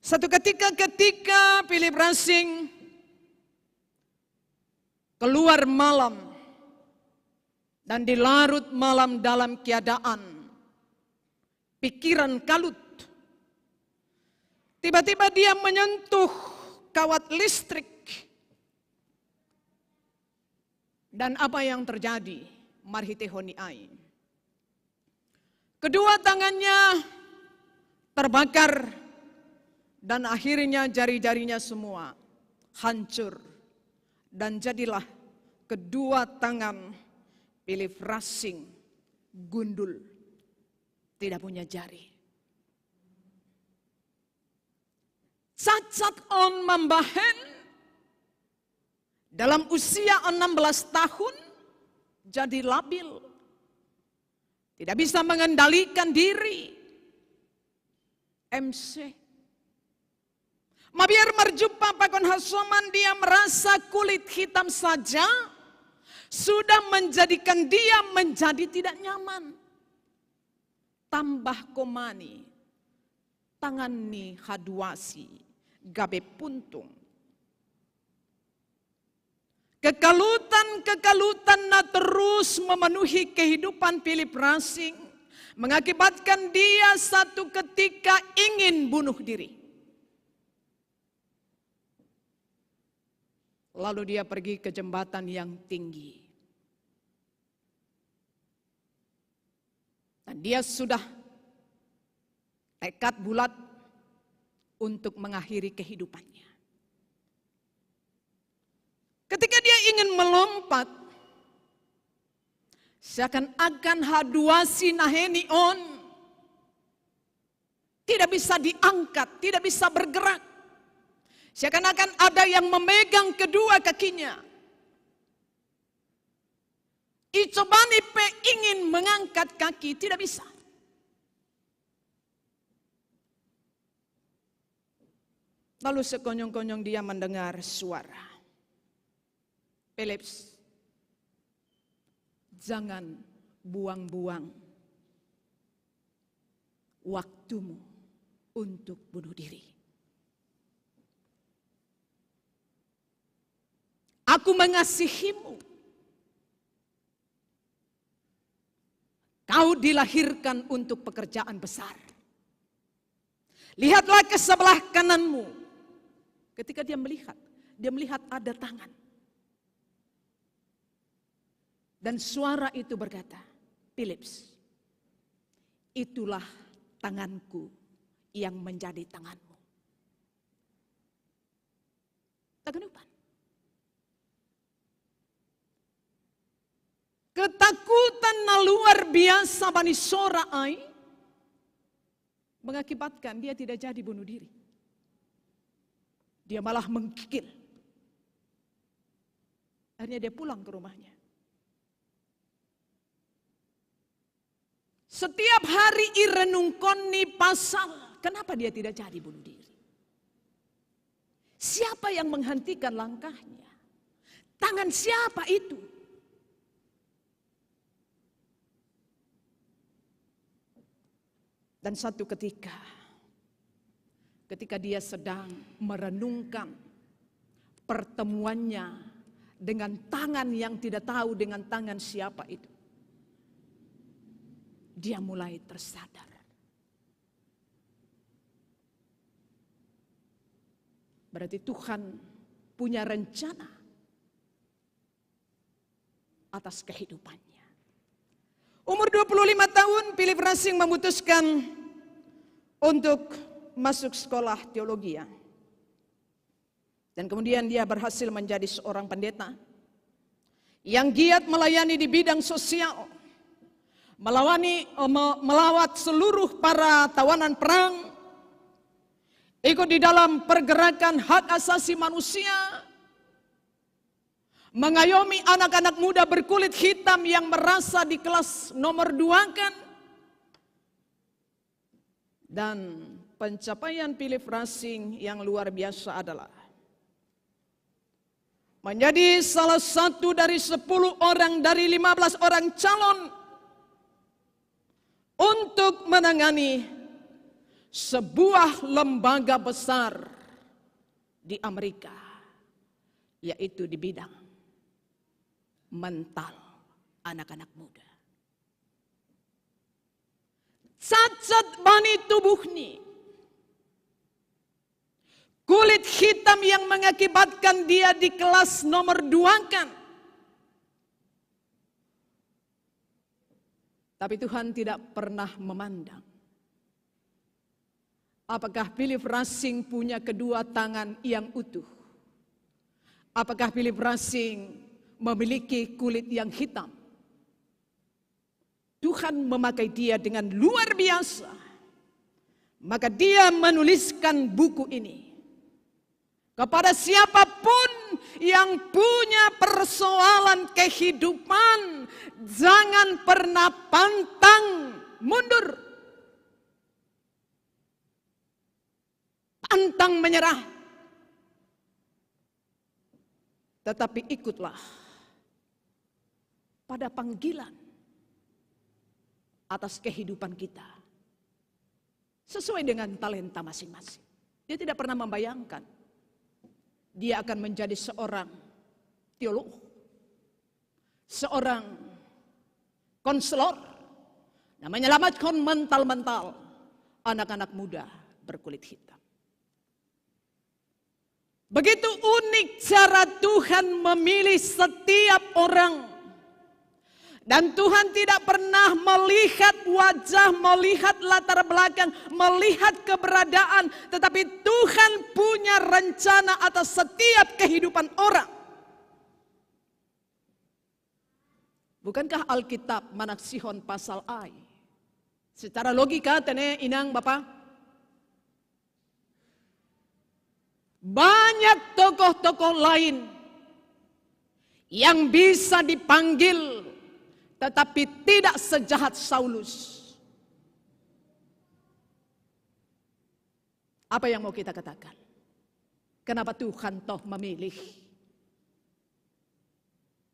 Satu ketika, ketika Philip Rassing keluar malam dan di larut malam dalam keadaan pikiran kalut, tiba-tiba dia menyentuh kawat listrik. Dan apa yang terjadi? Marhitehon ni ai, kedua tangannya terbakar, dan akhirnya jari-jarinya semua hancur. Dan jadilah kedua tangan Philip Rassing gundul, tidak punya jari. Cacat on mambahen, dalam usia enam belas tahun jadi labil. Tidak bisa mengendalikan diri. M C. Mabiar marjumpa pakon hasoman, dia merasa kulit hitam saja sudah menjadikan dia menjadi tidak nyaman. Tambah komani, tangan ni haduasi gabe puntung. Kekalutan-kekalutan na terus memenuhi kehidupan Philip Rassing mengakibatkan dia satu ketika ingin bunuh diri. Lalu dia pergi ke jembatan yang tinggi. Dan dia sudah tekad bulat untuk mengakhiri kehidupannya. Ketika dia ingin melompat, Seakan-akan haduasi naheni on tidak bisa diangkat, tidak bisa bergerak. Seakan-akan ada yang memegang kedua kakinya. Icobani pe ingin mengangkat kaki, tidak bisa. Lalu sekonyong-konyong dia mendengar suara. Philips, jangan buang-buang waktumu untuk bunuh diri. Aku mengasihimu. Kau dilahirkan untuk pekerjaan besar. Lihatlah ke sebelah kananmu. Ketika dia melihat, dia melihat ada tangan. Dan suara itu berkata, "Philips, itulah tanganku yang menjadi tanganmu." Taganupan. Ketakutan na luar biasa bani sora ai mengakibatkan dia tidak jadi bunuh diri. Dia malah menggigil. Akhirnya dia pulang ke rumahnya. Setiap hari irenungkon ni pasal, kenapa dia tidak jadi bunuh diri? Siapa yang menghentikan langkahnya? Tangan siapa itu? Dan satu ketika, ketika dia sedang merenungkan pertemuannya dengan tangan yang tidak tahu dengan tangan siapa itu, dia mulai tersadar. Berarti Tuhan punya rencana atas kehidupannya. Umur dua puluh lima tahun, Philip Rasing memutuskan untuk masuk sekolah teologi. Dan kemudian dia berhasil menjadi seorang pendeta yang giat melayani di bidang sosial, melawani, eh, me-, melawat seluruh para tawanan perang, ikut di dalam pergerakan hak asasi manusia, mengayomi anak-anak muda berkulit hitam yang merasa di kelas nomor dua kan. Dan pencapaian Philip Rasing yang luar biasa adalah menjadi salah satu dari sepuluh orang dari lima belas orang calon untuk menangani sebuah lembaga besar di Amerika, yaitu di bidang mental anak-anak muda. Cacat bani tubuhni. Kulit hitam yang mengakibatkan dia di kelas nomor dua kan. Tapi Tuhan tidak pernah memandang apakah Philip Rasing punya kedua tangan yang utuh. Apakah Philip Rasing memiliki kulit yang hitam? Tuhan memakai dia dengan luar biasa. Maka dia menuliskan buku ini. Kepada siapapun yang punya persoalan kehidupan, jangan pernah pantang mundur. Pantang menyerah. Tetapi ikutlah pada panggilan atas kehidupan kita sesuai dengan talenta masing-masing. Dia tidak pernah membayangkan dia akan menjadi seorang teolog, seorang konselor, dan menyelamatkan mental-mental anak-anak muda berkulit hitam. Begitu unik cara Tuhan memilih setiap orang. Dan Tuhan tidak pernah melihat wajah, melihat latar belakang, melihat keberadaan, tetapi Tuhan punya rencana atas setiap kehidupan orang. Bukankah Alkitab manaksihon pasal ai? Secara logika, tene inang bapa, banyak tokoh-tokoh lain yang bisa dipanggil, tetapi tidak sejahat Saulus. Apa yang mau kita katakan? Kenapa Tuhan toh memilih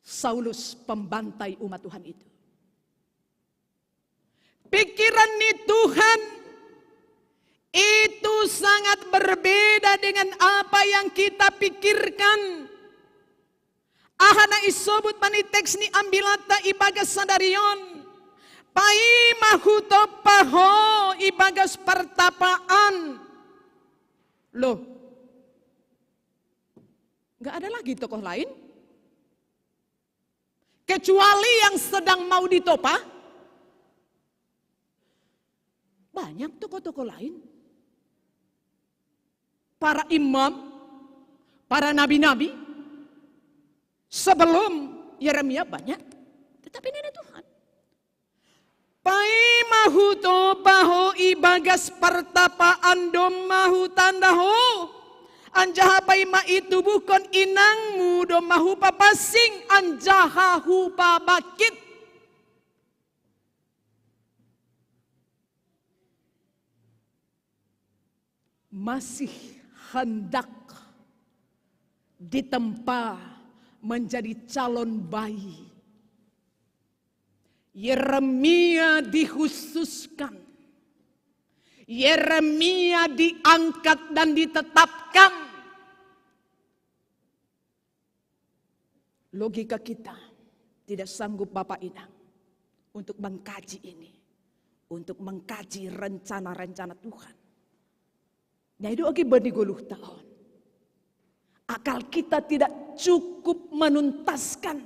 Saulus, pembantai umat Tuhan itu? Pikiran ni Tuhan itu sangat berbeda dengan apa yang kita pikirkan. Aha na isobut bani teks ni ambilanta ibagas sadari on? Paima hutompa ho ibagas partapaan. Loh, nggak ada lagi tokoh lain? Kecuali yang sedang mau ditopa? Banyak tokoh-tokoh lain. Para imam, para nabi-nabi, sebelum Yeremia banyak. Tetapi ini ada Tuhan. Paima hutompa ho ibagas partapaan domma hutanda ho. Anjaha paima itubuhkon inangmu domma hupapansing anjaha hupabangkit. Masih hendak ditempa menjadi calon bayi. Yeremia dikhususkan. Yeremia diangkat dan ditetapkan. Logika kita tidak sanggup, Bapak Inang, untuk mengkaji ini, untuk mengkaji rencana-rencana Tuhan. Nah, itu oke, bani goluh tahun. Akal kita tidak cukup menuntaskan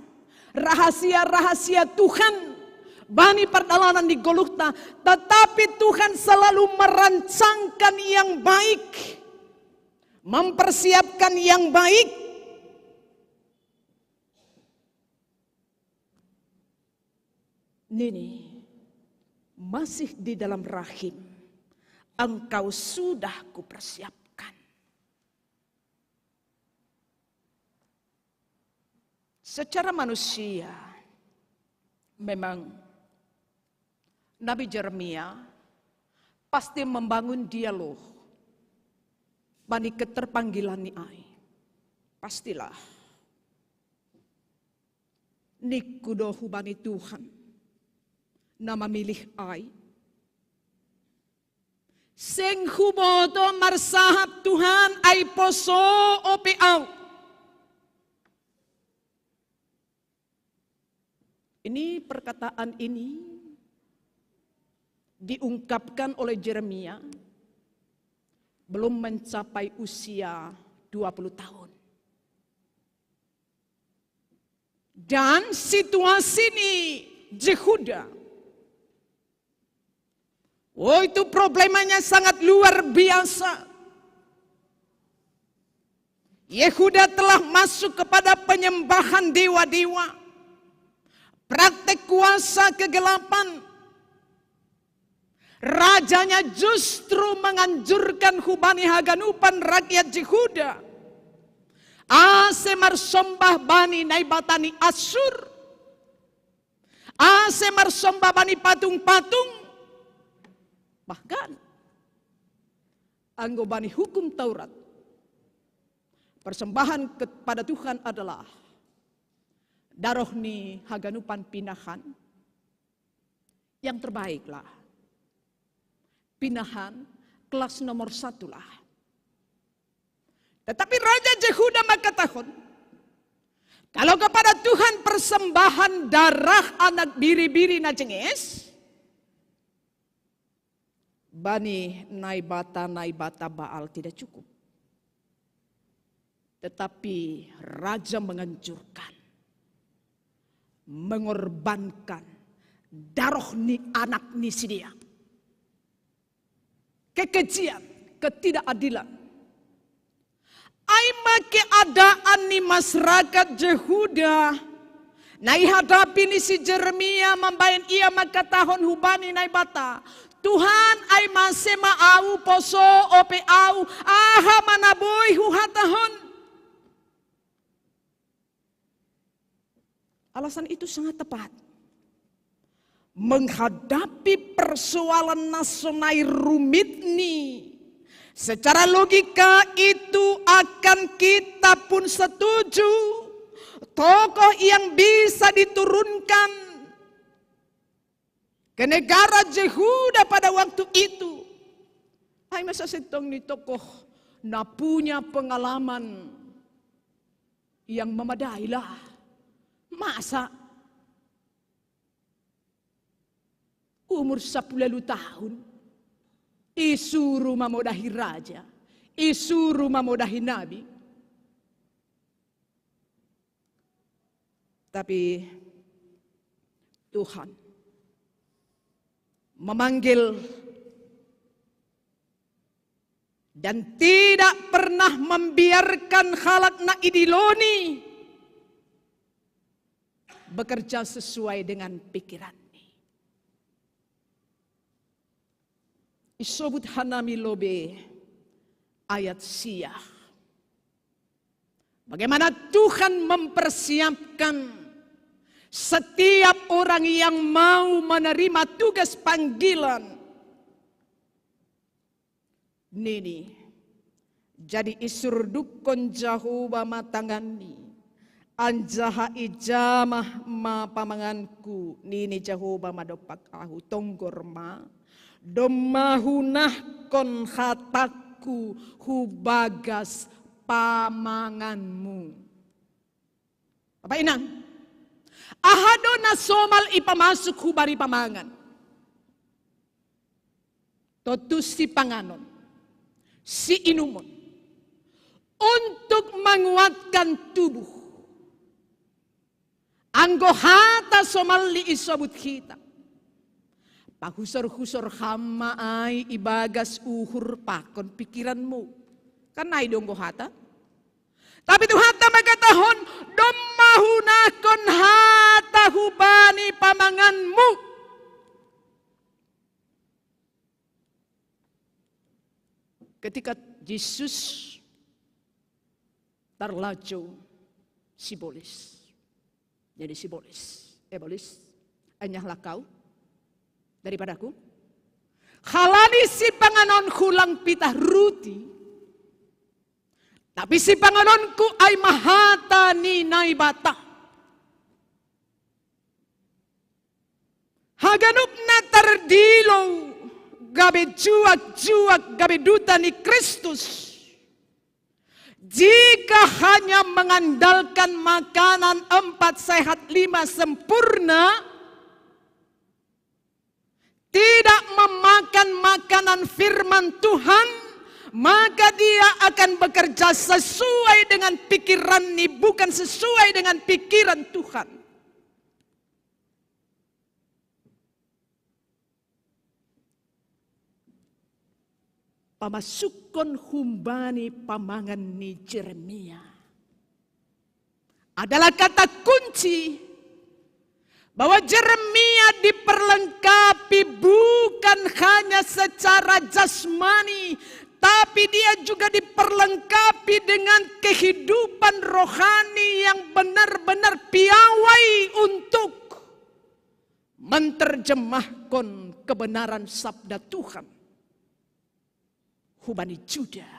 rahasia-rahasia Tuhan bani pardalanan di Golgota, tetapi Tuhan selalu merancangkan yang baik, mempersiapkan yang baik. Nini, masih di dalam rahim engkau sudah kupersiapkan. Secara manusia, memang Nabi Jeremia pasti membangun dialog bani keterpanggilan ni ai. Pastilah. Ningku do hubani Tuhan na mamilih ai? Seng huboto marsahap Tuhan ai poso ope au. Ini, perkataan ini diungkapkan oleh Jeremia belum mencapai usia dua puluh tahun. Dan situasi ni Yehuda, oh, itu problemanya sangat luar biasa. Yehuda telah masuk kepada penyembahan dewa-dewa, praktek kuasa kegelapan. Rajanya justru menganjurkan hubani haganupan rakyat Yehuda ase marsombah bani naibata ni Asur, ase marsombah bani patung-patung. Bahkan anggo bani hukum Taurat, persembahan kepada Tuhan adalah daroh ni haganupan pinahan. Yang terbaiklah. Pinahan kelas nomor satu lah. Tetapi Raja Yehuda mangkatahon, kalau kepada Tuhan persembahan darah anak biri-biri na jenges, bani naibata-naibata Baal tidak cukup. Tetapi raja menganjurkan, mengorbankan daroh ni anak ni sidea. Kekejian, ketidakadilan. Ai ma keadaan ni masyarakat Yehuda Na ihadapi ni si Jeremia mambahen ia mangkatahon hubani Naibata: Tuhan, ai mase ma ahu posoho pe ahu, aha ma na boi huhatahon? Alasan itu sangat tepat. Menghadapi persoalan na sonai rumitni, secara logika itu akan kita pun setuju. Tokoh yang bisa diturunkan ke negara Yehuda pada waktu itu, ai masa sentong ni tokoh na punya pengalaman yang memadai lah. Masa umur sepuluh tahun, isuruh mamodahi raja, isuruh mamodahi nabi. Tapi Tuhan memanggil dan tidak pernah membiarkan halak na idilo-Ni bekerja sesuai dengan pikiran-Ni. Isobut hanami lobei ayat sia. Bagaimana Tuhan mempersiapkan setiap orang yang mau menerima tugas panggilan nini. Jadi isurdukkon Jahowa ma tangan-Ni, anjaha ijamah ma pamanganku, nini Jahowa madompak ahu, tonggor ma, domma hunahkon hatangku hu bagas pamanganmu. Bapa inang, aha do na somal ipamasuk hubani pamangan? Tontu sipanganon, siinumon, untuk menguatkan tubuh. Anggo hata somalni isobut hita, pahusor-husor ham ma ai ibagas uhur pakon pikiranmu. Kan ai do anggo hata. Tapi Tuhanta mangkatahon, domma hunahkon hata hubani pamanganmu. Ketika Jesus tarlajou, sibolis. Jadi sibolis, eh, bolis, enyahlah kau daripadaku. Halani sipanganonku lang pitah ruti, tapi sipanganonku ai ma hata ni Naibata. Haganup na tardilo gabe juak-juak, gabe duta ni Kristus, jika hanya mengandalkan makanan empat sehat lima sempurna, tidak memakan makanan firman Tuhan, maka dia akan bekerja sesuai dengan pikiran-Ni, bukan sesuai dengan pikiran Tuhan. Pamasukkon hubani pamangan ni Jeremia adalah kata kunci bahwa Jeremia diperlengkapi bukan hanya secara jasmani, tapi dia juga diperlengkapi dengan kehidupan rohani yang benar-benar piawai untuk menterjemahkan kebenaran sabda Tuhan hubani Juda.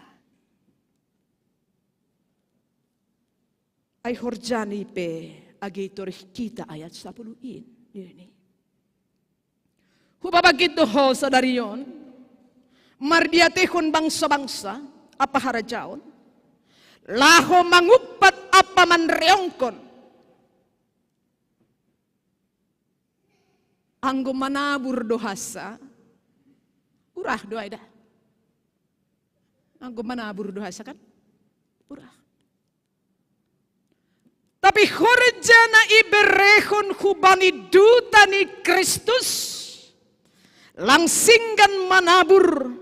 Ai horjani pe age itorih hita ayat sapuluh in, ini. Hupabangkit do ho sadari on, mardiatehon bangsa-bangsa ampa harajaon, laho mangumpat ampa manreongkon. Anggo manabur do hansa, urah do ai da. Anggo manabur do hansa kan? Urah. Tapi horja na iberehon hubani duta ni Kristus, lang singgan manabur,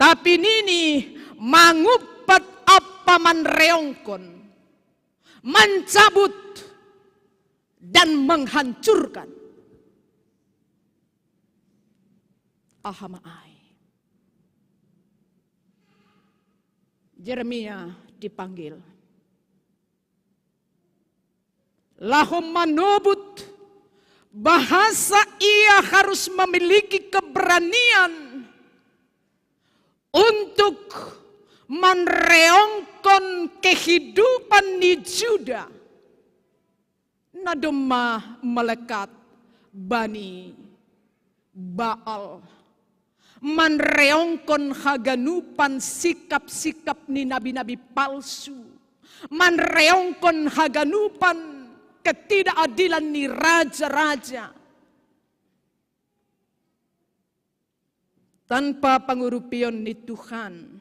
tapi nini mangumpat ampa manreongkon, mancabut dan menghancurkan. Ahamaai. Jeremia dipanggil. Laho manobut bahasa ia harus memiliki keberanian untuk manreongkon kehidupan ni Juda na domma malekat bani Baal, manreongkon haganupan sikap-sikap ni nabi-nabi palsu, manreongkon haganupan ketidakadilan ni raja-raja. Tanpa pangurupion ni Tuhan,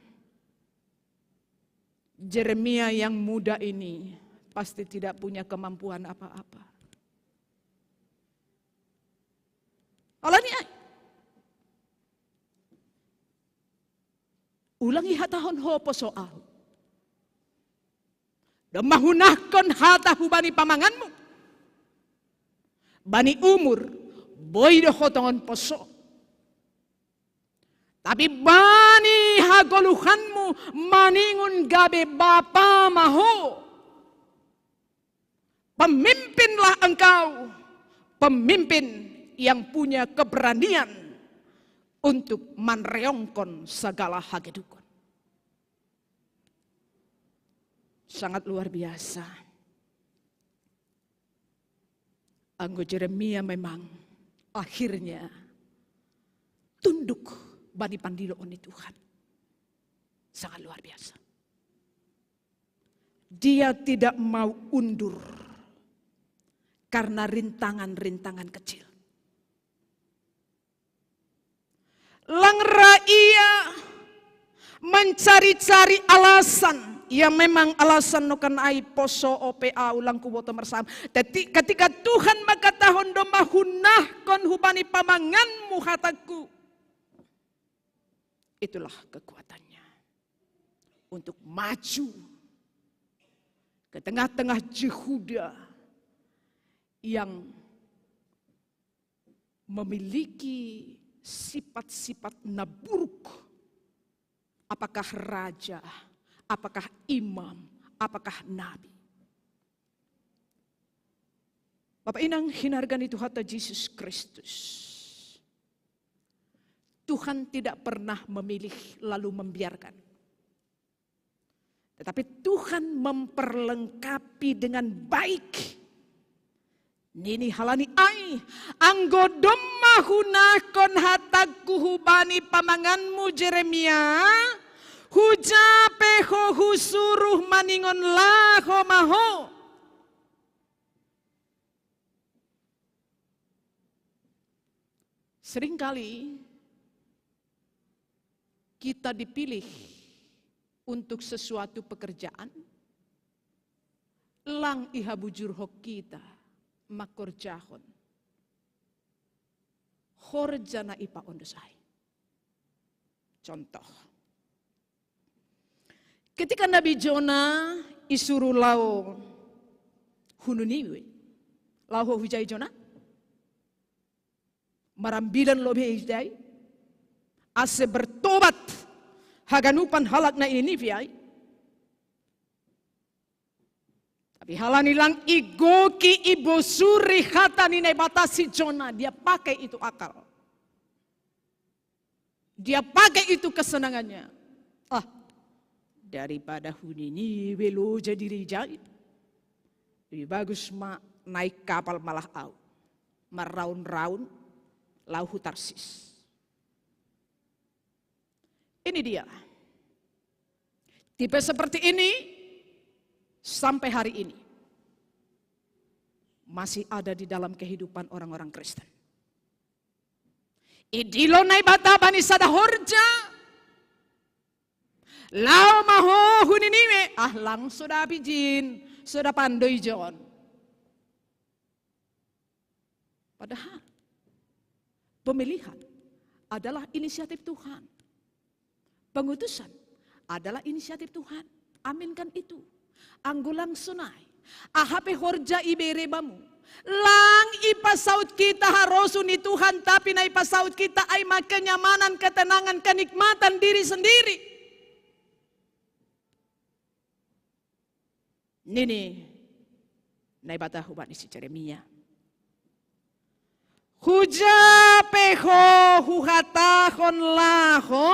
Jeremia yang muda ini pasti tidak punya kemampuan apa-apa. Alani ai. Ulang ihatahon ho poso ahu. Domma hunahkon hata hubani pamanganmu. Bani umur, boi do ho tongon poso. Tapi bani hagoluhanmu maningon gabe bapa ma ho. Pemimpinlah engkau, pemimpin yang punya keberanian untuk manreongkon segala hagedukon. Sangat luar biasa. Anggo Jeremia memang akhirnya tunduk bani pandiloon ni Tuhan. Sangat luar biasa. Dia tidak mau undur karena rintangan-rintangan kecil. Langra ia mencari-cari alasan. Ya memang alasan nokan ai poso ope au lang kuboto marsaham. Ketika Tuhan mangkatahon domma hunahkon hubani pamanganmu hatangku. Itulah kekuatannya. Untuk maju ke tengah-tengah Yehuda yang memiliki sifat-sifat na buruk. Apakah raja, apakah imam, apakah nabi. Bapak Inang hinarga ni Tuhanta Jesus Kristus. Tuhan tidak pernah memilih lalu membiarkan. Tetapi Tuhan memperlengkapi dengan baik. Nini halani ai, anggo domma hunahkon hatangku hubani pamanganmu Jeremia, huja pe ho husuruh maningon laho ma ho. Seringkali kita dipilih untuk sesuatu pekerjaan, lang ihabujurhon hita mangkorjahon horja na ipaondos ai. Contoh, ketika Nabi Jona isuru laho hu Niniwe, laho hujai Jona, marambilan lobi hujai, ase bertobat haganupan halak na i Niniwe ai. Tapi halani lang igoki ibosuri hata ni Naibata si Jona, dia pakai itu akal. Dia pakai itu kesenangannya. Ah, daripada hu Niniwe lo jadi rijai, lebih bagus ma naik kapal malah au, maraun-raun laho hu Tarsis. Ini dia. Tipe seperti ini sampai hari ini masih ada di dalam kehidupan orang-orang Kristen. Idilo Naibata bani sada horja, laho ma ho hu Niniwe, ah lang so dapi jin, so dapandoi jon. Padahal pemilihan adalah inisiatif Tuhan. Pengutusan adalah inisiatif Tuhan. Aminkan itu. Anggo lang sonai, aha pe horja ibere bamu, Lang ipasaut kita ha rosu ni Tuhan, tapi na ipasaut kita ai ma kenyamanan, ketenangan, kenikmatan diri sendiri. Nini Naibata hubani si Jeremia. Huja pe ho huhatahon laho,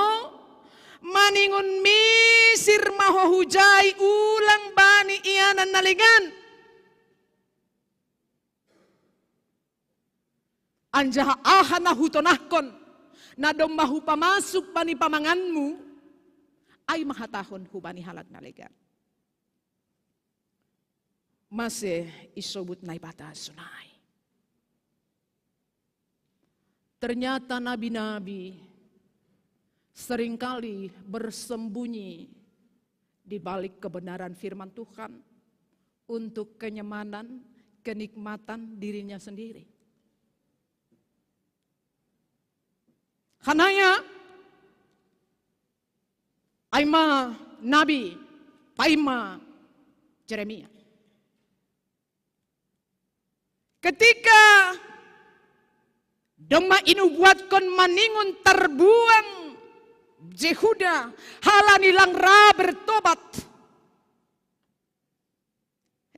maningon misir ma ho hujai ulang bani ianan na legan. Anjaha aha na hutonahkon, na domma hupamasuk bani pamanganmu, ai ma hatahon hubani halak na legan. Mase isobut Naibata sonai. Ternyata nabi-nabi seringkali bersembunyi di balik kebenaran firman Tuhan untuk kenyamanan, kenikmatan dirinya sendiri. Hanaya, ai ma nabi, paima Jeremia. Ketika domma inubuatkon maningon tarbuang Jehuda halani lang ra bertobat.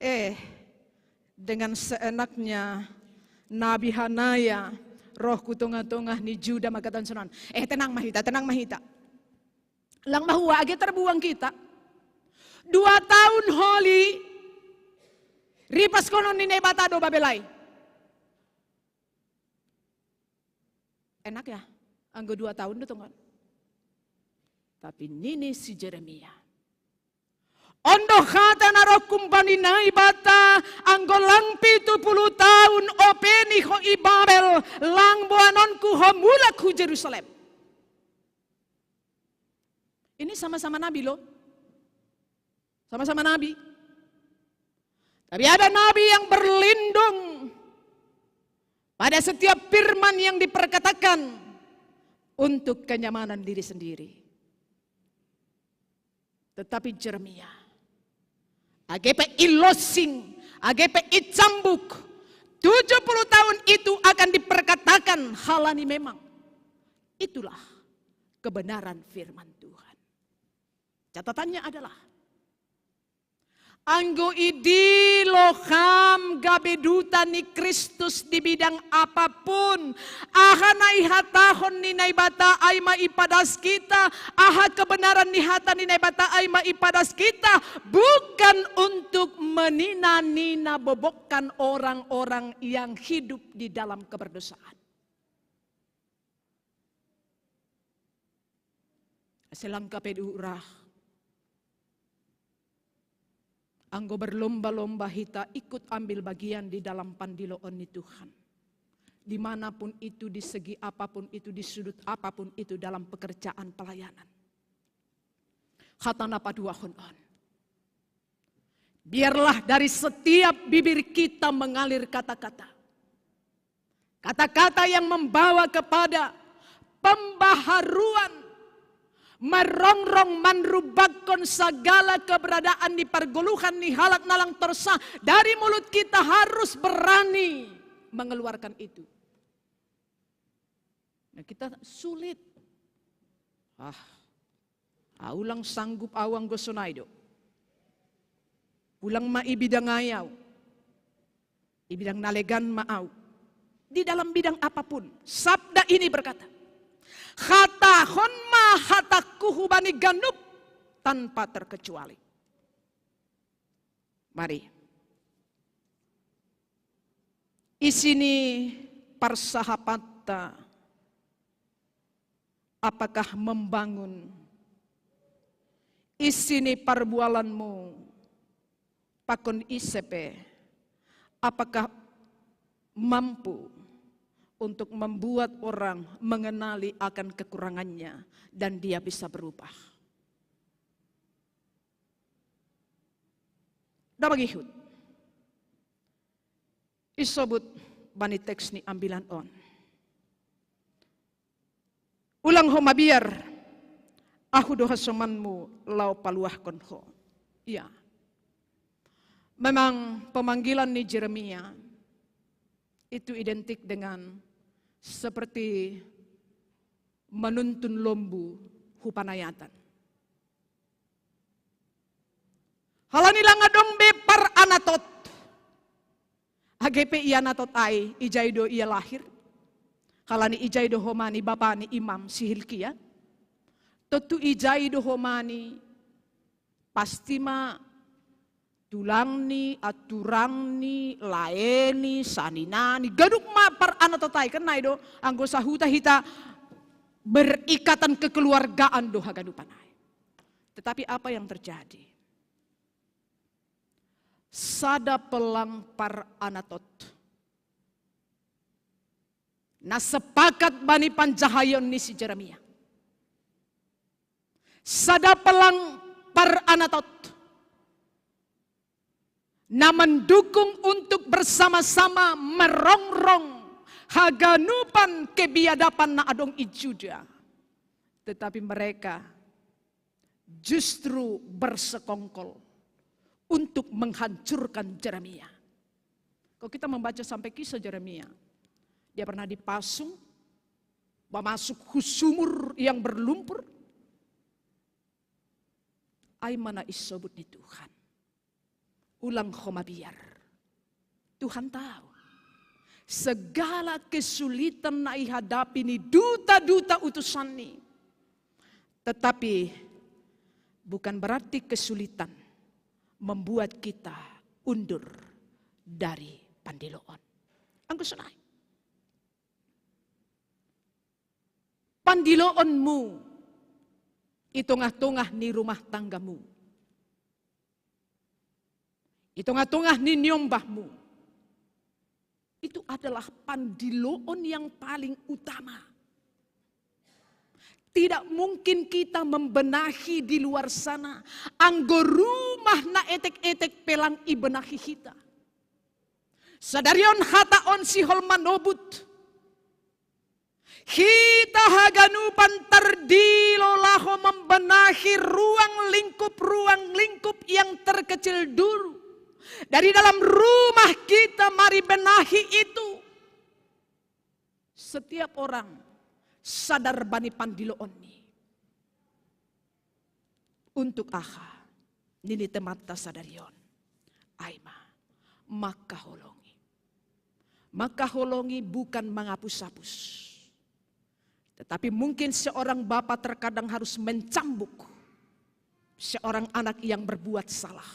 Eh, dengan seenaknya Nabi Hanaya roh ku tongah-tongah ni Juda mangkatahon sonon. Eh, tenang ma hita, tenang ma hita. Lang mahua age tarbuang hita. Dua taon holi, ripashonon ni Naibata do Babel ai. Enak ya, anggo dua taon do tongon. Tapi nini si Jeremia. On do hata na roh humbani Naibata, anggo lang pitu pulu taon openi ho i Babel, lang boanonku ho mulak hu Jerusalem. Ini sama-sama nabi loh. Sama-sama nabi. Tapi ada nabi yang berlindung pada setiap firman yang diperkatakan untuk kenyamanan diri sendiri. Tetapi Jeremia, age pe ilosing, age pe icambuk, tujuh puluh tahun itu akan diperkatakan halani memang. Itulah kebenaran firman Tuhan. Catatannya adalah, anggo idilo ham gabe duta ni Kristus di bidang apapun, aha na ihatahon ni Naibata ai ma ipadas kita, aha kebenaran ni hata ni Naibata ai ma ipadas kita, bukan untuk menina-nina bobokkan orang-orang yang hidup di dalam keberdosaan. Selangka pedura. Anggo berlomba-lomba hita ikut ambil bagian di dalam pandiloon ni Tuhan. Dimanapun itu, di segi apapun itu, di sudut apapun itu dalam pekerjaan pelayanan. Hata na paduahon on. Biarlah dari setiap bibir kita mengalir kata-kata. Kata-kata yang membawa kepada pembaharuan, merongrong manrubakkon sagala keberadaan di pargoluhan ni halak na lang torsa, dari mulut kita harus berani mengeluarkan itu. Nah, kita sulit. Ah, au lang sanggup au anggo sonai do. Ulang ma i bidang ai au. I bidang na legan ma au. Di dalam bidang apapun, sabda ini berkata, hatahon ma hatangku hubani ganup tanpa terkecuali. Mari. Isi ni parsahapatta, apakah membangun? Isi ni parbualanmu, pakon ise pe, apakah mampu untuk membuat orang mengenali akan kekurangannya dan dia bisa berubah? Damang ihut. Isobut bani teks ni ambilan on. Ulang ho mabiar, ahu do hasomanmu laho paluahkon ho. Ya. Memang pemanggilan ni Jeremia Itu identik dengan seperti menuntun lombu hu panayatan. Halani langa dong be par Anatot. Age pe i Anatot ai, ijai do ia lahir. Halani ijai do homa ni bapa ni Imam si Hilkia. Tontu ijai do homa ni, pasti ma tulangni, aturangni, laeni, saninani, ganup ma par Anatot ai. Kan nai do, anggo sahuta hita berikatan kekeluargaan do haganupan ai. Tetapi apa yang terjadi? Sada pelang par Anatot na sepakat bani panjahaion ni si Jeremia. Sada pelang par Anatot na mendukung untuk bersama-sama merongrong haganupan kebiadapan na adong i Juda. Tetapi mereka justru bersekongkol untuk menghancurkan Jeremia. Kalau kita membaca sampai kisah Jeremia, dia pernah dipasung, memasuk hu sumur yang berlumpur. Ai ma na isobut ni Tuhan. Ulang ho mabiar. Tuhan tahu. Segala kesulitan na ihadapi ni duta-duta utusanni. Tetapi bukan berarti kesulitan membuat kita undur dari pandiloon. Anggo sonai. Pandiloonmu i tongah-tongah ni rumah tanggamu, i tongah-tongah ni niombahmu, itu adalah pandiloon yang paling utama. Tidak mungkin kita membenahi di luar sana, anggo rumah na etek-etek pe lang ibenahi hita. Sadari on hata on sihol manobut. Hita haganupan tardilo laho membenahi ruang lingkup-ruang lingkup yang terkecil dulu. Dari dalam rumah kita mari benahi itu. Setiap orang sadar bani pandiloonni. Untuk aha? Nini temanta sadari on. Ai ma, mangkaholongi. Mangkaholongi bukan menghapus-hapus. Tetapi mungkin seorang bapa terkadang harus mencambuk seorang anak yang berbuat salah.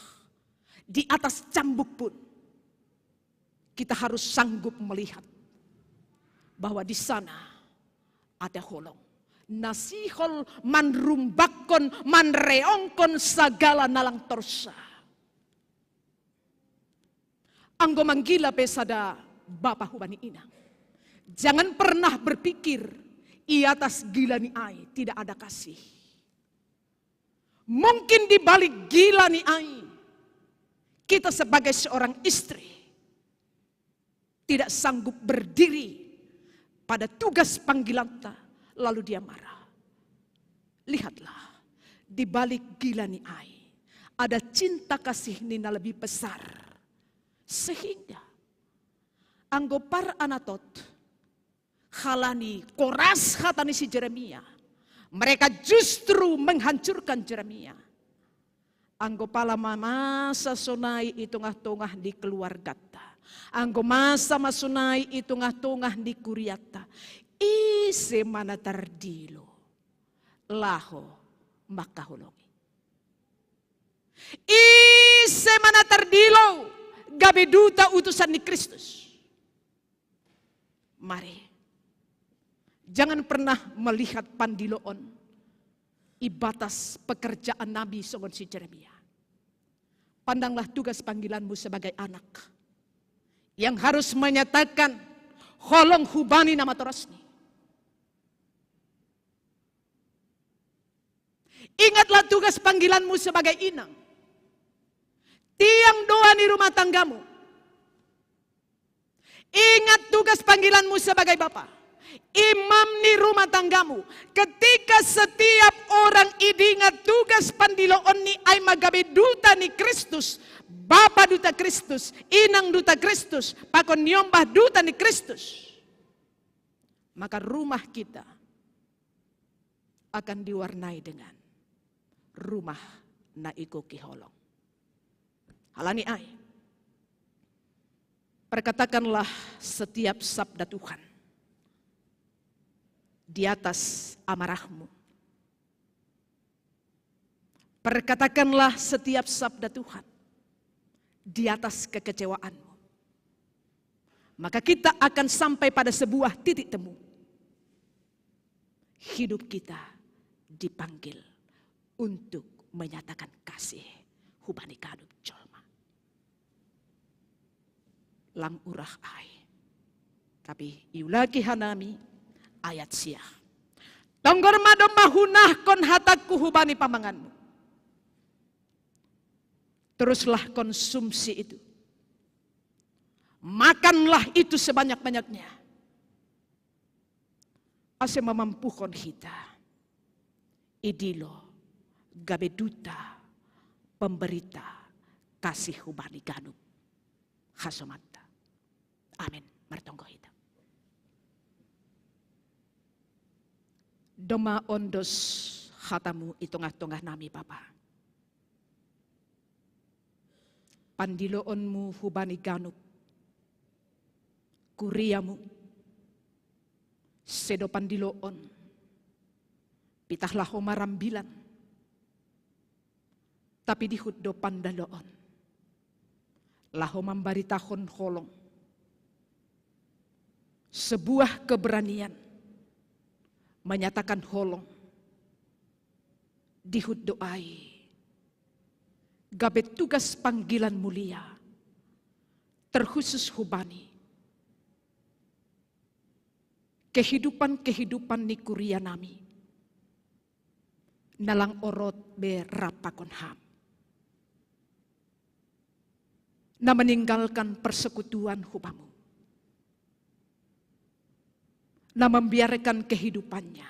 Di atas cambuk pun kita harus sanggup melihat bahwa di sana ada holong. Na sihol manrumbakkon, manreongkon sagala na lang torsa. Anggo manggila pe sada bapa hubani inang, jangan pernah berpikir i atas gila ni ai tidak ada kasih. Mungkin di balik gila ni ai, kita sebagai seorang istri tidak sanggup berdiri pada tugas panggilanta, lalu dia marah. Lihatlah, di balik gila ni ai ada cinta kasih ni na lebih besar. Sehingga anggo par Anatot, halani koras hata ni si Jeremia, mereka justru menghancurkan Jeremia. Anggo pala ma masa sonai i tongah-tongah ni keluargata, anggo masa ma sonai i tongah-tongah ni kuriata, ise ma na tardilo laho mangkaholongi? Ise ma na tardilo gabe duta utusan ni Kristus? Mari, jangan pernah melihat pandiloon i batas pekerjaan nabi songon si Jeremia. Pandanglah tugas panggilanmu sebagai anak yang harus menyatakan holong hubani na matorasni. Ingatlah tugas panggilanmu sebagai inang, tiang doa ni rumah tanggamu. Ingat tugas panggilanmu sebagai bapa. Imam ni rumah tanggamu. Ketika setiap orang idingat tugas pandiloon ni ai magabe duta ni Kristus, bapa duta Kristus, inang duta Kristus, pakon niombah duta ni Kristus, maka rumah kita akan diwarnai dengan rumah na igoki holong. Halani ai, perkatakanlah setiap sabda Tuhan di atas amarahmu. Perkatakanlah setiap sabda Tuhan di atas kekecewaanmu. Maka kita akan sampai pada sebuah titik temu. Hidup kita dipanggil untuk menyatakan kasih hubani ganup jolma. Lang urah ai. Tapi iulaki hanami ayat sia. Tonggor ma domma hunahkon hatangku hubani pamanganmu. Teruslah konsumsi itu. Makanlah itu sebanyak-banyaknya. Ase mamampuhon hita idilo gabe duta pemberita kasih hubani ganup hasomanta. Amin. Martonggo hita. Domma ondos hatamu i tongah-tongah nami, Bapa. Pandiloonmu hubani ganup kuriamu, sedo pandiloon, pitah laho marambilan, tapi dihut do pandiloon laho mambaritahon holong. Sebuah keberanian menyatakan holong dihut do ai gabe tugas panggilan mulia, terkhusus hubani kehidupan-kehidupan ni kuria nami na lang orot be rap pakon ham, na meninggalkan persekutuan hubamu, na membiarkan kehidupannya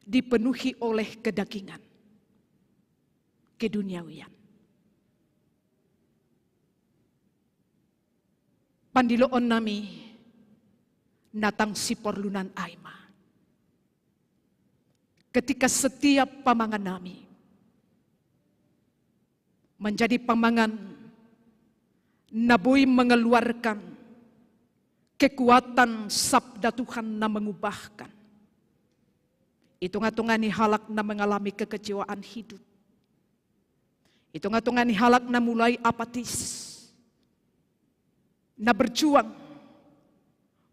dipenuhi oleh kedagingan, keduniawian. Pandiloon nami na tang siporlunan ai ma, ketika setiap pamangan nami menjadi pamangan na boi mengeluarkan kekuatan sabda Tuhan na mengubahkan. I tongah-tongah ni halak na mengalami kekecewaan hidup, i tongah-tongah ni halak na mulai apatis, na berjuang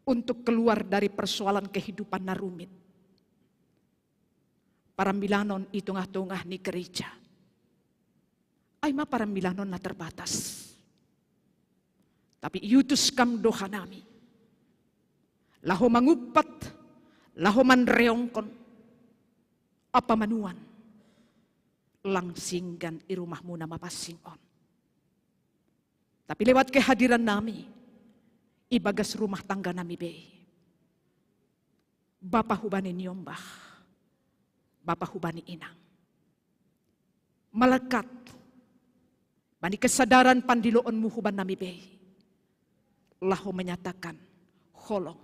untuk keluar dari persoalan kehidupan na rumit, parambilanon i tongah-tongah ni gereja. Ai ma parambilanon na terbatas. Tapi iutus kam do hanami laho mangumpat, laho manreongkon, apa manuan lang singgan i rumahmu na mapansing on. Tapi lewat kehadiran nami i bagas rumah tangga nami be, bapa hubani niombah, bapa hubani inang, malekat bani kesadaran pandiloonmu huban nami be, laho menyatakan holong.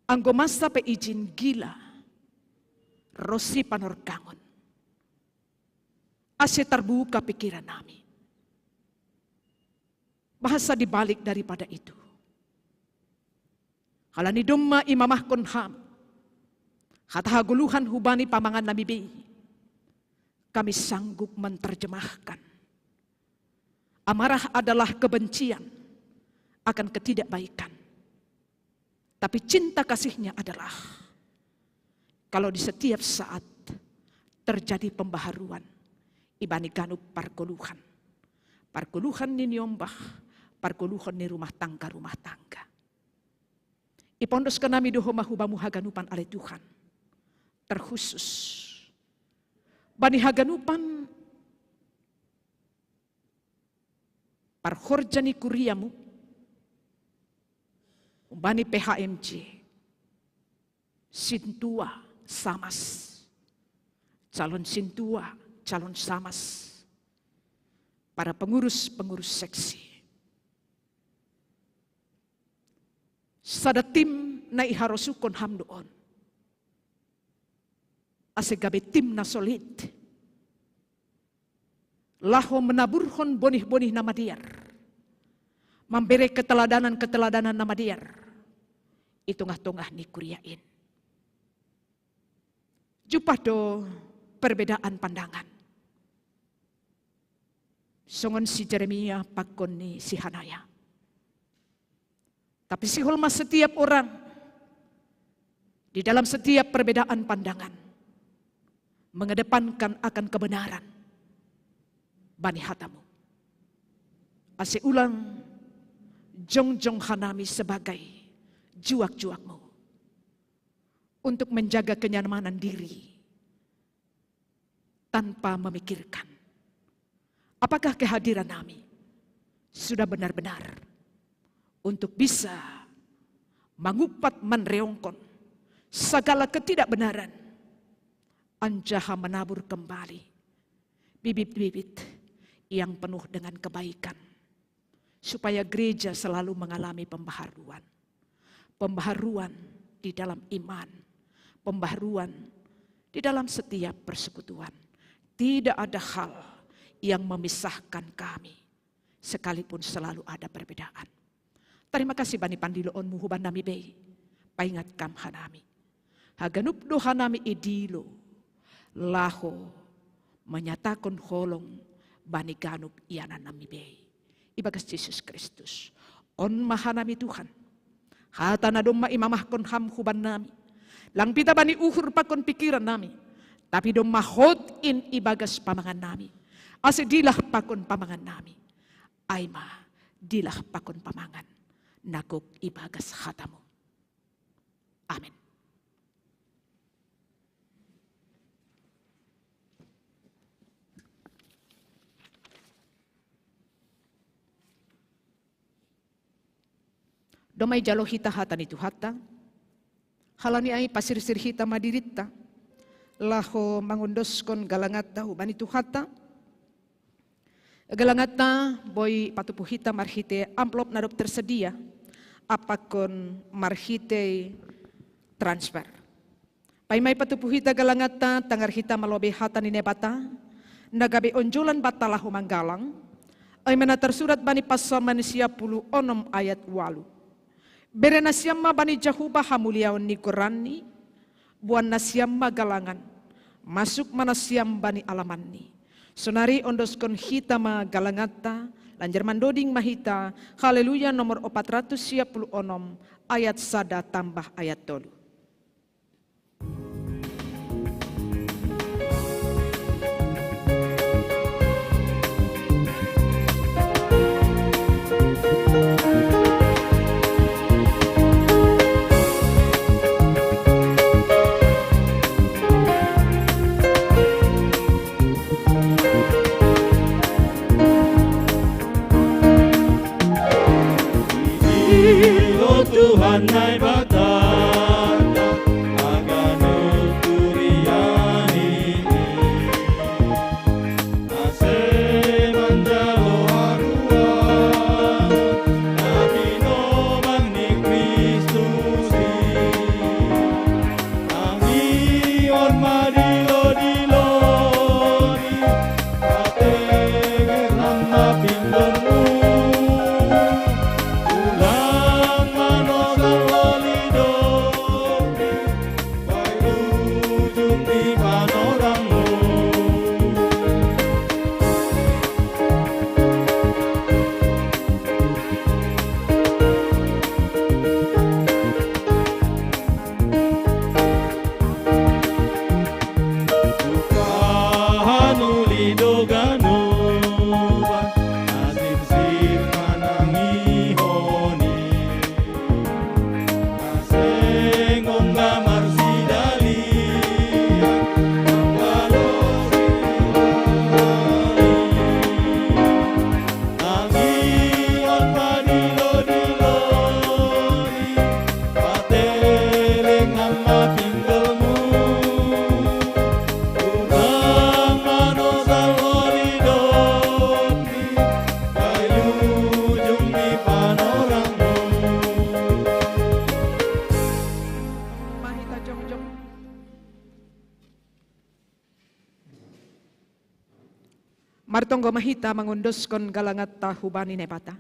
Anggo masa pe ijin gila ro si panorgangon, ase tarbuka pikiran nami. Bahasa dibalik daripada itu, halani domma imamahkon ham hata hagoluhan hubani pamangan nami be, kami sanggup menerjemahkan amarah adalah kebencian akan ketidakbaikan. Tapi cinta kasihnya adalah kalau di setiap saat terjadi pembaharuan ibani ganup pargoluhan. Pargoluhan ni niombah, pargoluhan ni rumah tangga-rumah tangga. Ipondos hanami do homa hubamu haganupan ale Tuhan. Terkhusus bani haganupan parhorja ni kuriamu, Umbani P H M J, sintua, samas, calon sintua, calon samas, para pengurus-pengurus seksi. Sada tim na iharosukon ham do on ase gabe tim na solid, laho menaburhon bonih-bonih na madear, mambere keteladanan-keteladanan na madear i tongah-tongah ni kuria in. Jumpah do perbedaan pandangan, songon si Jeremia pakon ni si Hanaya. Tapi sihol ma setiap orang di dalam setiap perbedaan pandangan mengedepankan akan kebenaran bani hatamu. Ase ulang jongjong hanami sebagai juak-juakmu untuk menjaga kenyamanan diri tanpa memikirkan apakah kehadiran nami sudah benar-benar untuk bisa mangupat manreongkon sagala ketidakbenaran, anjaha menabur kembali bibit-bibit yang penuh dengan kebaikan, supaya gereja selalu mengalami pembaharuan. Pembaharuan di dalam iman, pembaharuan di dalam setiap persekutuan. Tidak ada hal yang memisahkan kami, sekalipun selalu ada perbedaan. Terima kasih bani pandiloonmu huban nami bei, paingat kam hanami. Haganup do hanami idilo, laho menyatakan holong bani ganup ianan nami bei. Ibagas Jesus Kristus. On ma hanami Tuhan. Hata na domma imamahkon ham huban nami. Lang pita bani uhur pakon pikiran nami. Tapi domma hot in ibagas pamangan nami. Ase dilah pakon pamangan nami. Ai ma dilah pakon pamangan na gok ibagas hatamu. Amen. Domma ijalo hita hata ni Tuhanta, halani ai pasirsir hita ma dirinta, laho mangondoskon galanganta hubani Tuhanta. Galanganta boi patupu hita marhite amplop na dob tersedia, ampakon marhite transfer. Paima i patupu hita galanganta, tangar hita ma lobei hata ni Naibata, na gabe onjolan banta laho manggalang, ai ma na tarsurat bani Psalmen sia pulu onom ayat walu. Bere nasiam ma bani Jahowa hamuliaon ni goranni, boan nasiam ma galangan, masuk ma nasiam bani alamanni. Sonari ondoskon hita ma galanganta, lanjar mandoding ma hita, Haleluya nomor opat ratus sia pulu onom, ayat sada tambah ayat tolu. Ilo Tuhan Naibata, haganup huria ni i, ase manjalo haluaon na binoan ni Kristus i. Anggion ma dilodiloni, pategeran ma pinggolmu. Ulang manosal holi do Tonggo ma hita mangondoskon galanganta hubani Naibata.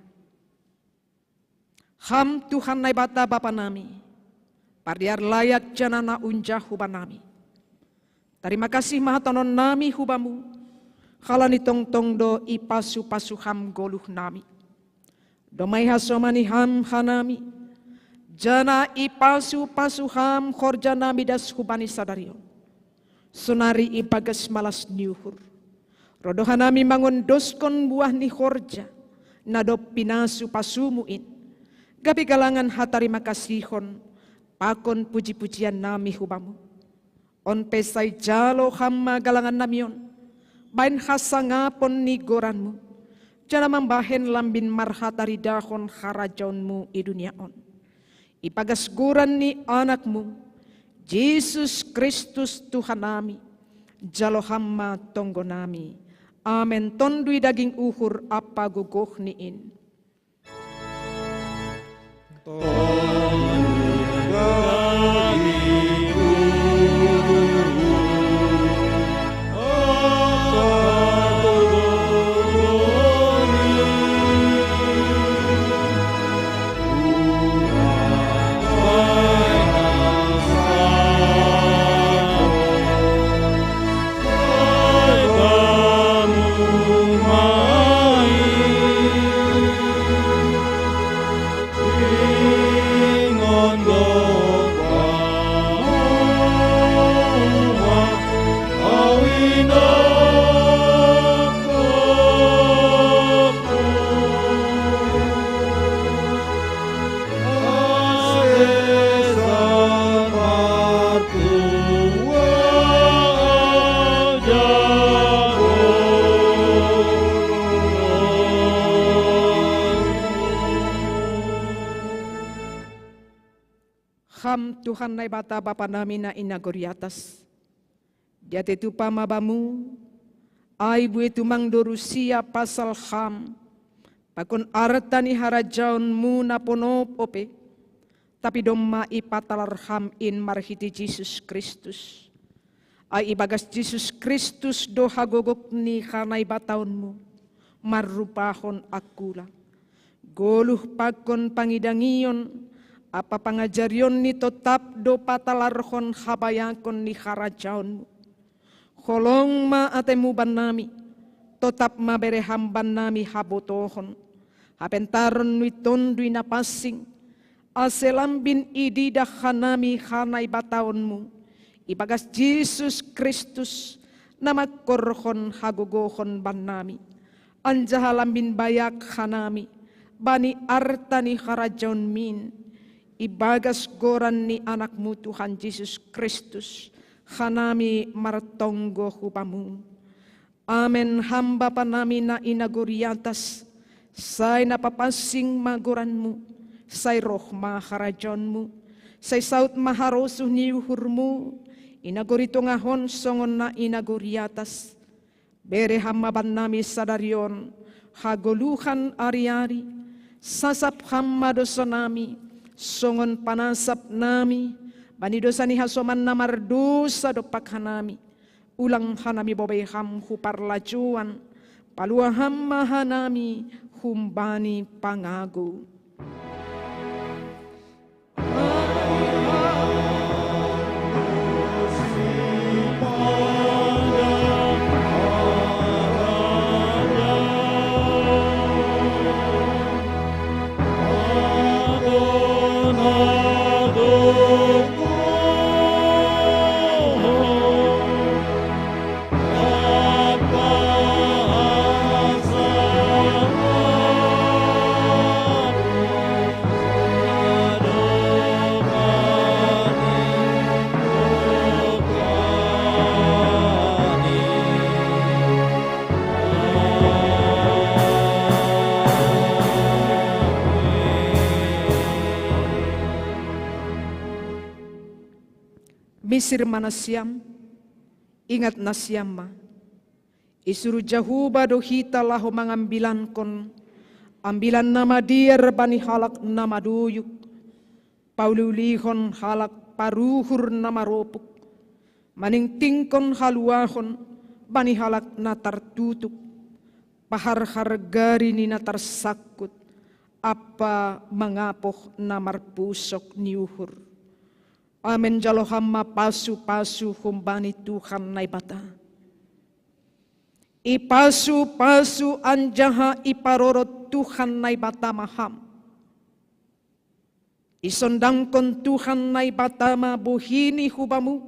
Ham Tuhan Naibata Bapa nami, pardiar layak janah na unjah hubanami. Tarima kasih ma hatonon nami hu Bamu, halani tongtong do ipasu-pasu Ham goluh nami. Domma ihasomani Ham hanami, janah ipasu-pasu Ham horja nami das hubani sadari on. Sonari ibagas malas ni uhur, ro do hanami mangondoskon buah ni horja, na dob pinasu-pasumu in, gabe galangan hatarima kasihon pakon puji-pujian nami hu Bamu. On pe sai jalo Ham ma galangan nami on, bahen hasangapon ni goranMu, janah mambahen lambin marhataridahon harajaonMu i dunia on. Ibagas goran ni AnakMu, Jesus Kristus Tuhan nami, jalo Ham ma tonggo nami. Amen. Tondui daging uhur ampa gogohni in. Ham Tuhan Naibata Bapa nami na i nagori atas, diatei tupa ma Bamu, ai buei tumang do rusia pasal Ham, pakon arta ni harajaonMu na ponop ope, tapi domma ipatalar Ham in marhitei Jesus Kristus. Ai ibagas Jesus Kristus do hagogok ni hanaibataonMu, marrupahon angkula. Goluh pakon pangidangion ampa pangajarionni totap do patalarhon habayakon ni harajaonMu. Holong ma ateiMu bannami, totap ma bere Ham bannami habotohon, hapentaron ni Tonduy Napansing, ase lambin ididah hanami hanaibataonMu, ibagas Jesus Kristus, na mangkorhon hagogohon bannami, anjaha lambin bayak hanami, bani arta ni harajaonMin, ibagas goran ni AnakMu Tuhan Jesus Kristus, hanami martonggo hu Bamu. Amen. Ham Bapa nami na i nagori atas, sai na papansing ma goranMu, sai roh ma harajaonMu, sai saud ma harosuh ni uhurMu, i nagori tongah on songon na i nagori atas. Bere Ham ma bannami sadari on hagoluhan ari-ari, sasap Ham ma dosanami, songon panasap nami bani dosa ni hasoman na mardosa dompak hanami. Ulang hanami bobei Ham hu parlajouan, palua Ham ma hanami humbani pangagou. Misir ma nasiam, ingat nasiam ma. Isuru Jahowa do hita laho mangambilankon ambilan na madear bani halak na madoyuk, pauliulihon halak paruhur na maropuk, maningtingkon haluahon bani halak na tartutup, Paharhargari ni na tarsangkut, ampa mangapoh na marpusok ni uhur. Amen. Jalo hami ma pasu-pasu humbani Tuhan Naibata. Ipasu-pasu anjaha iparorot Tuhan Naibata ma ham. Isondangkon Tuhan Naibata ma bohini hu bamu,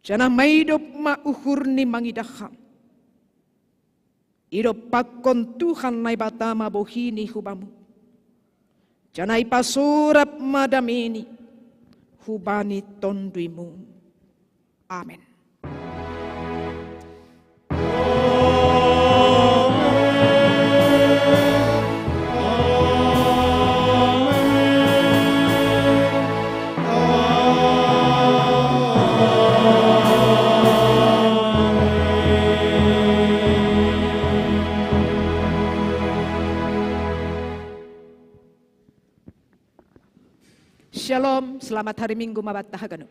janah maidop ma uhurni mangidah ham. Idompakkon Tuhan Naibata ma bohini hu bamu, janah ipasorap ma dameini hubani tonduimu. Amen. Shalom, selamat hari Minggu ma banta haganup.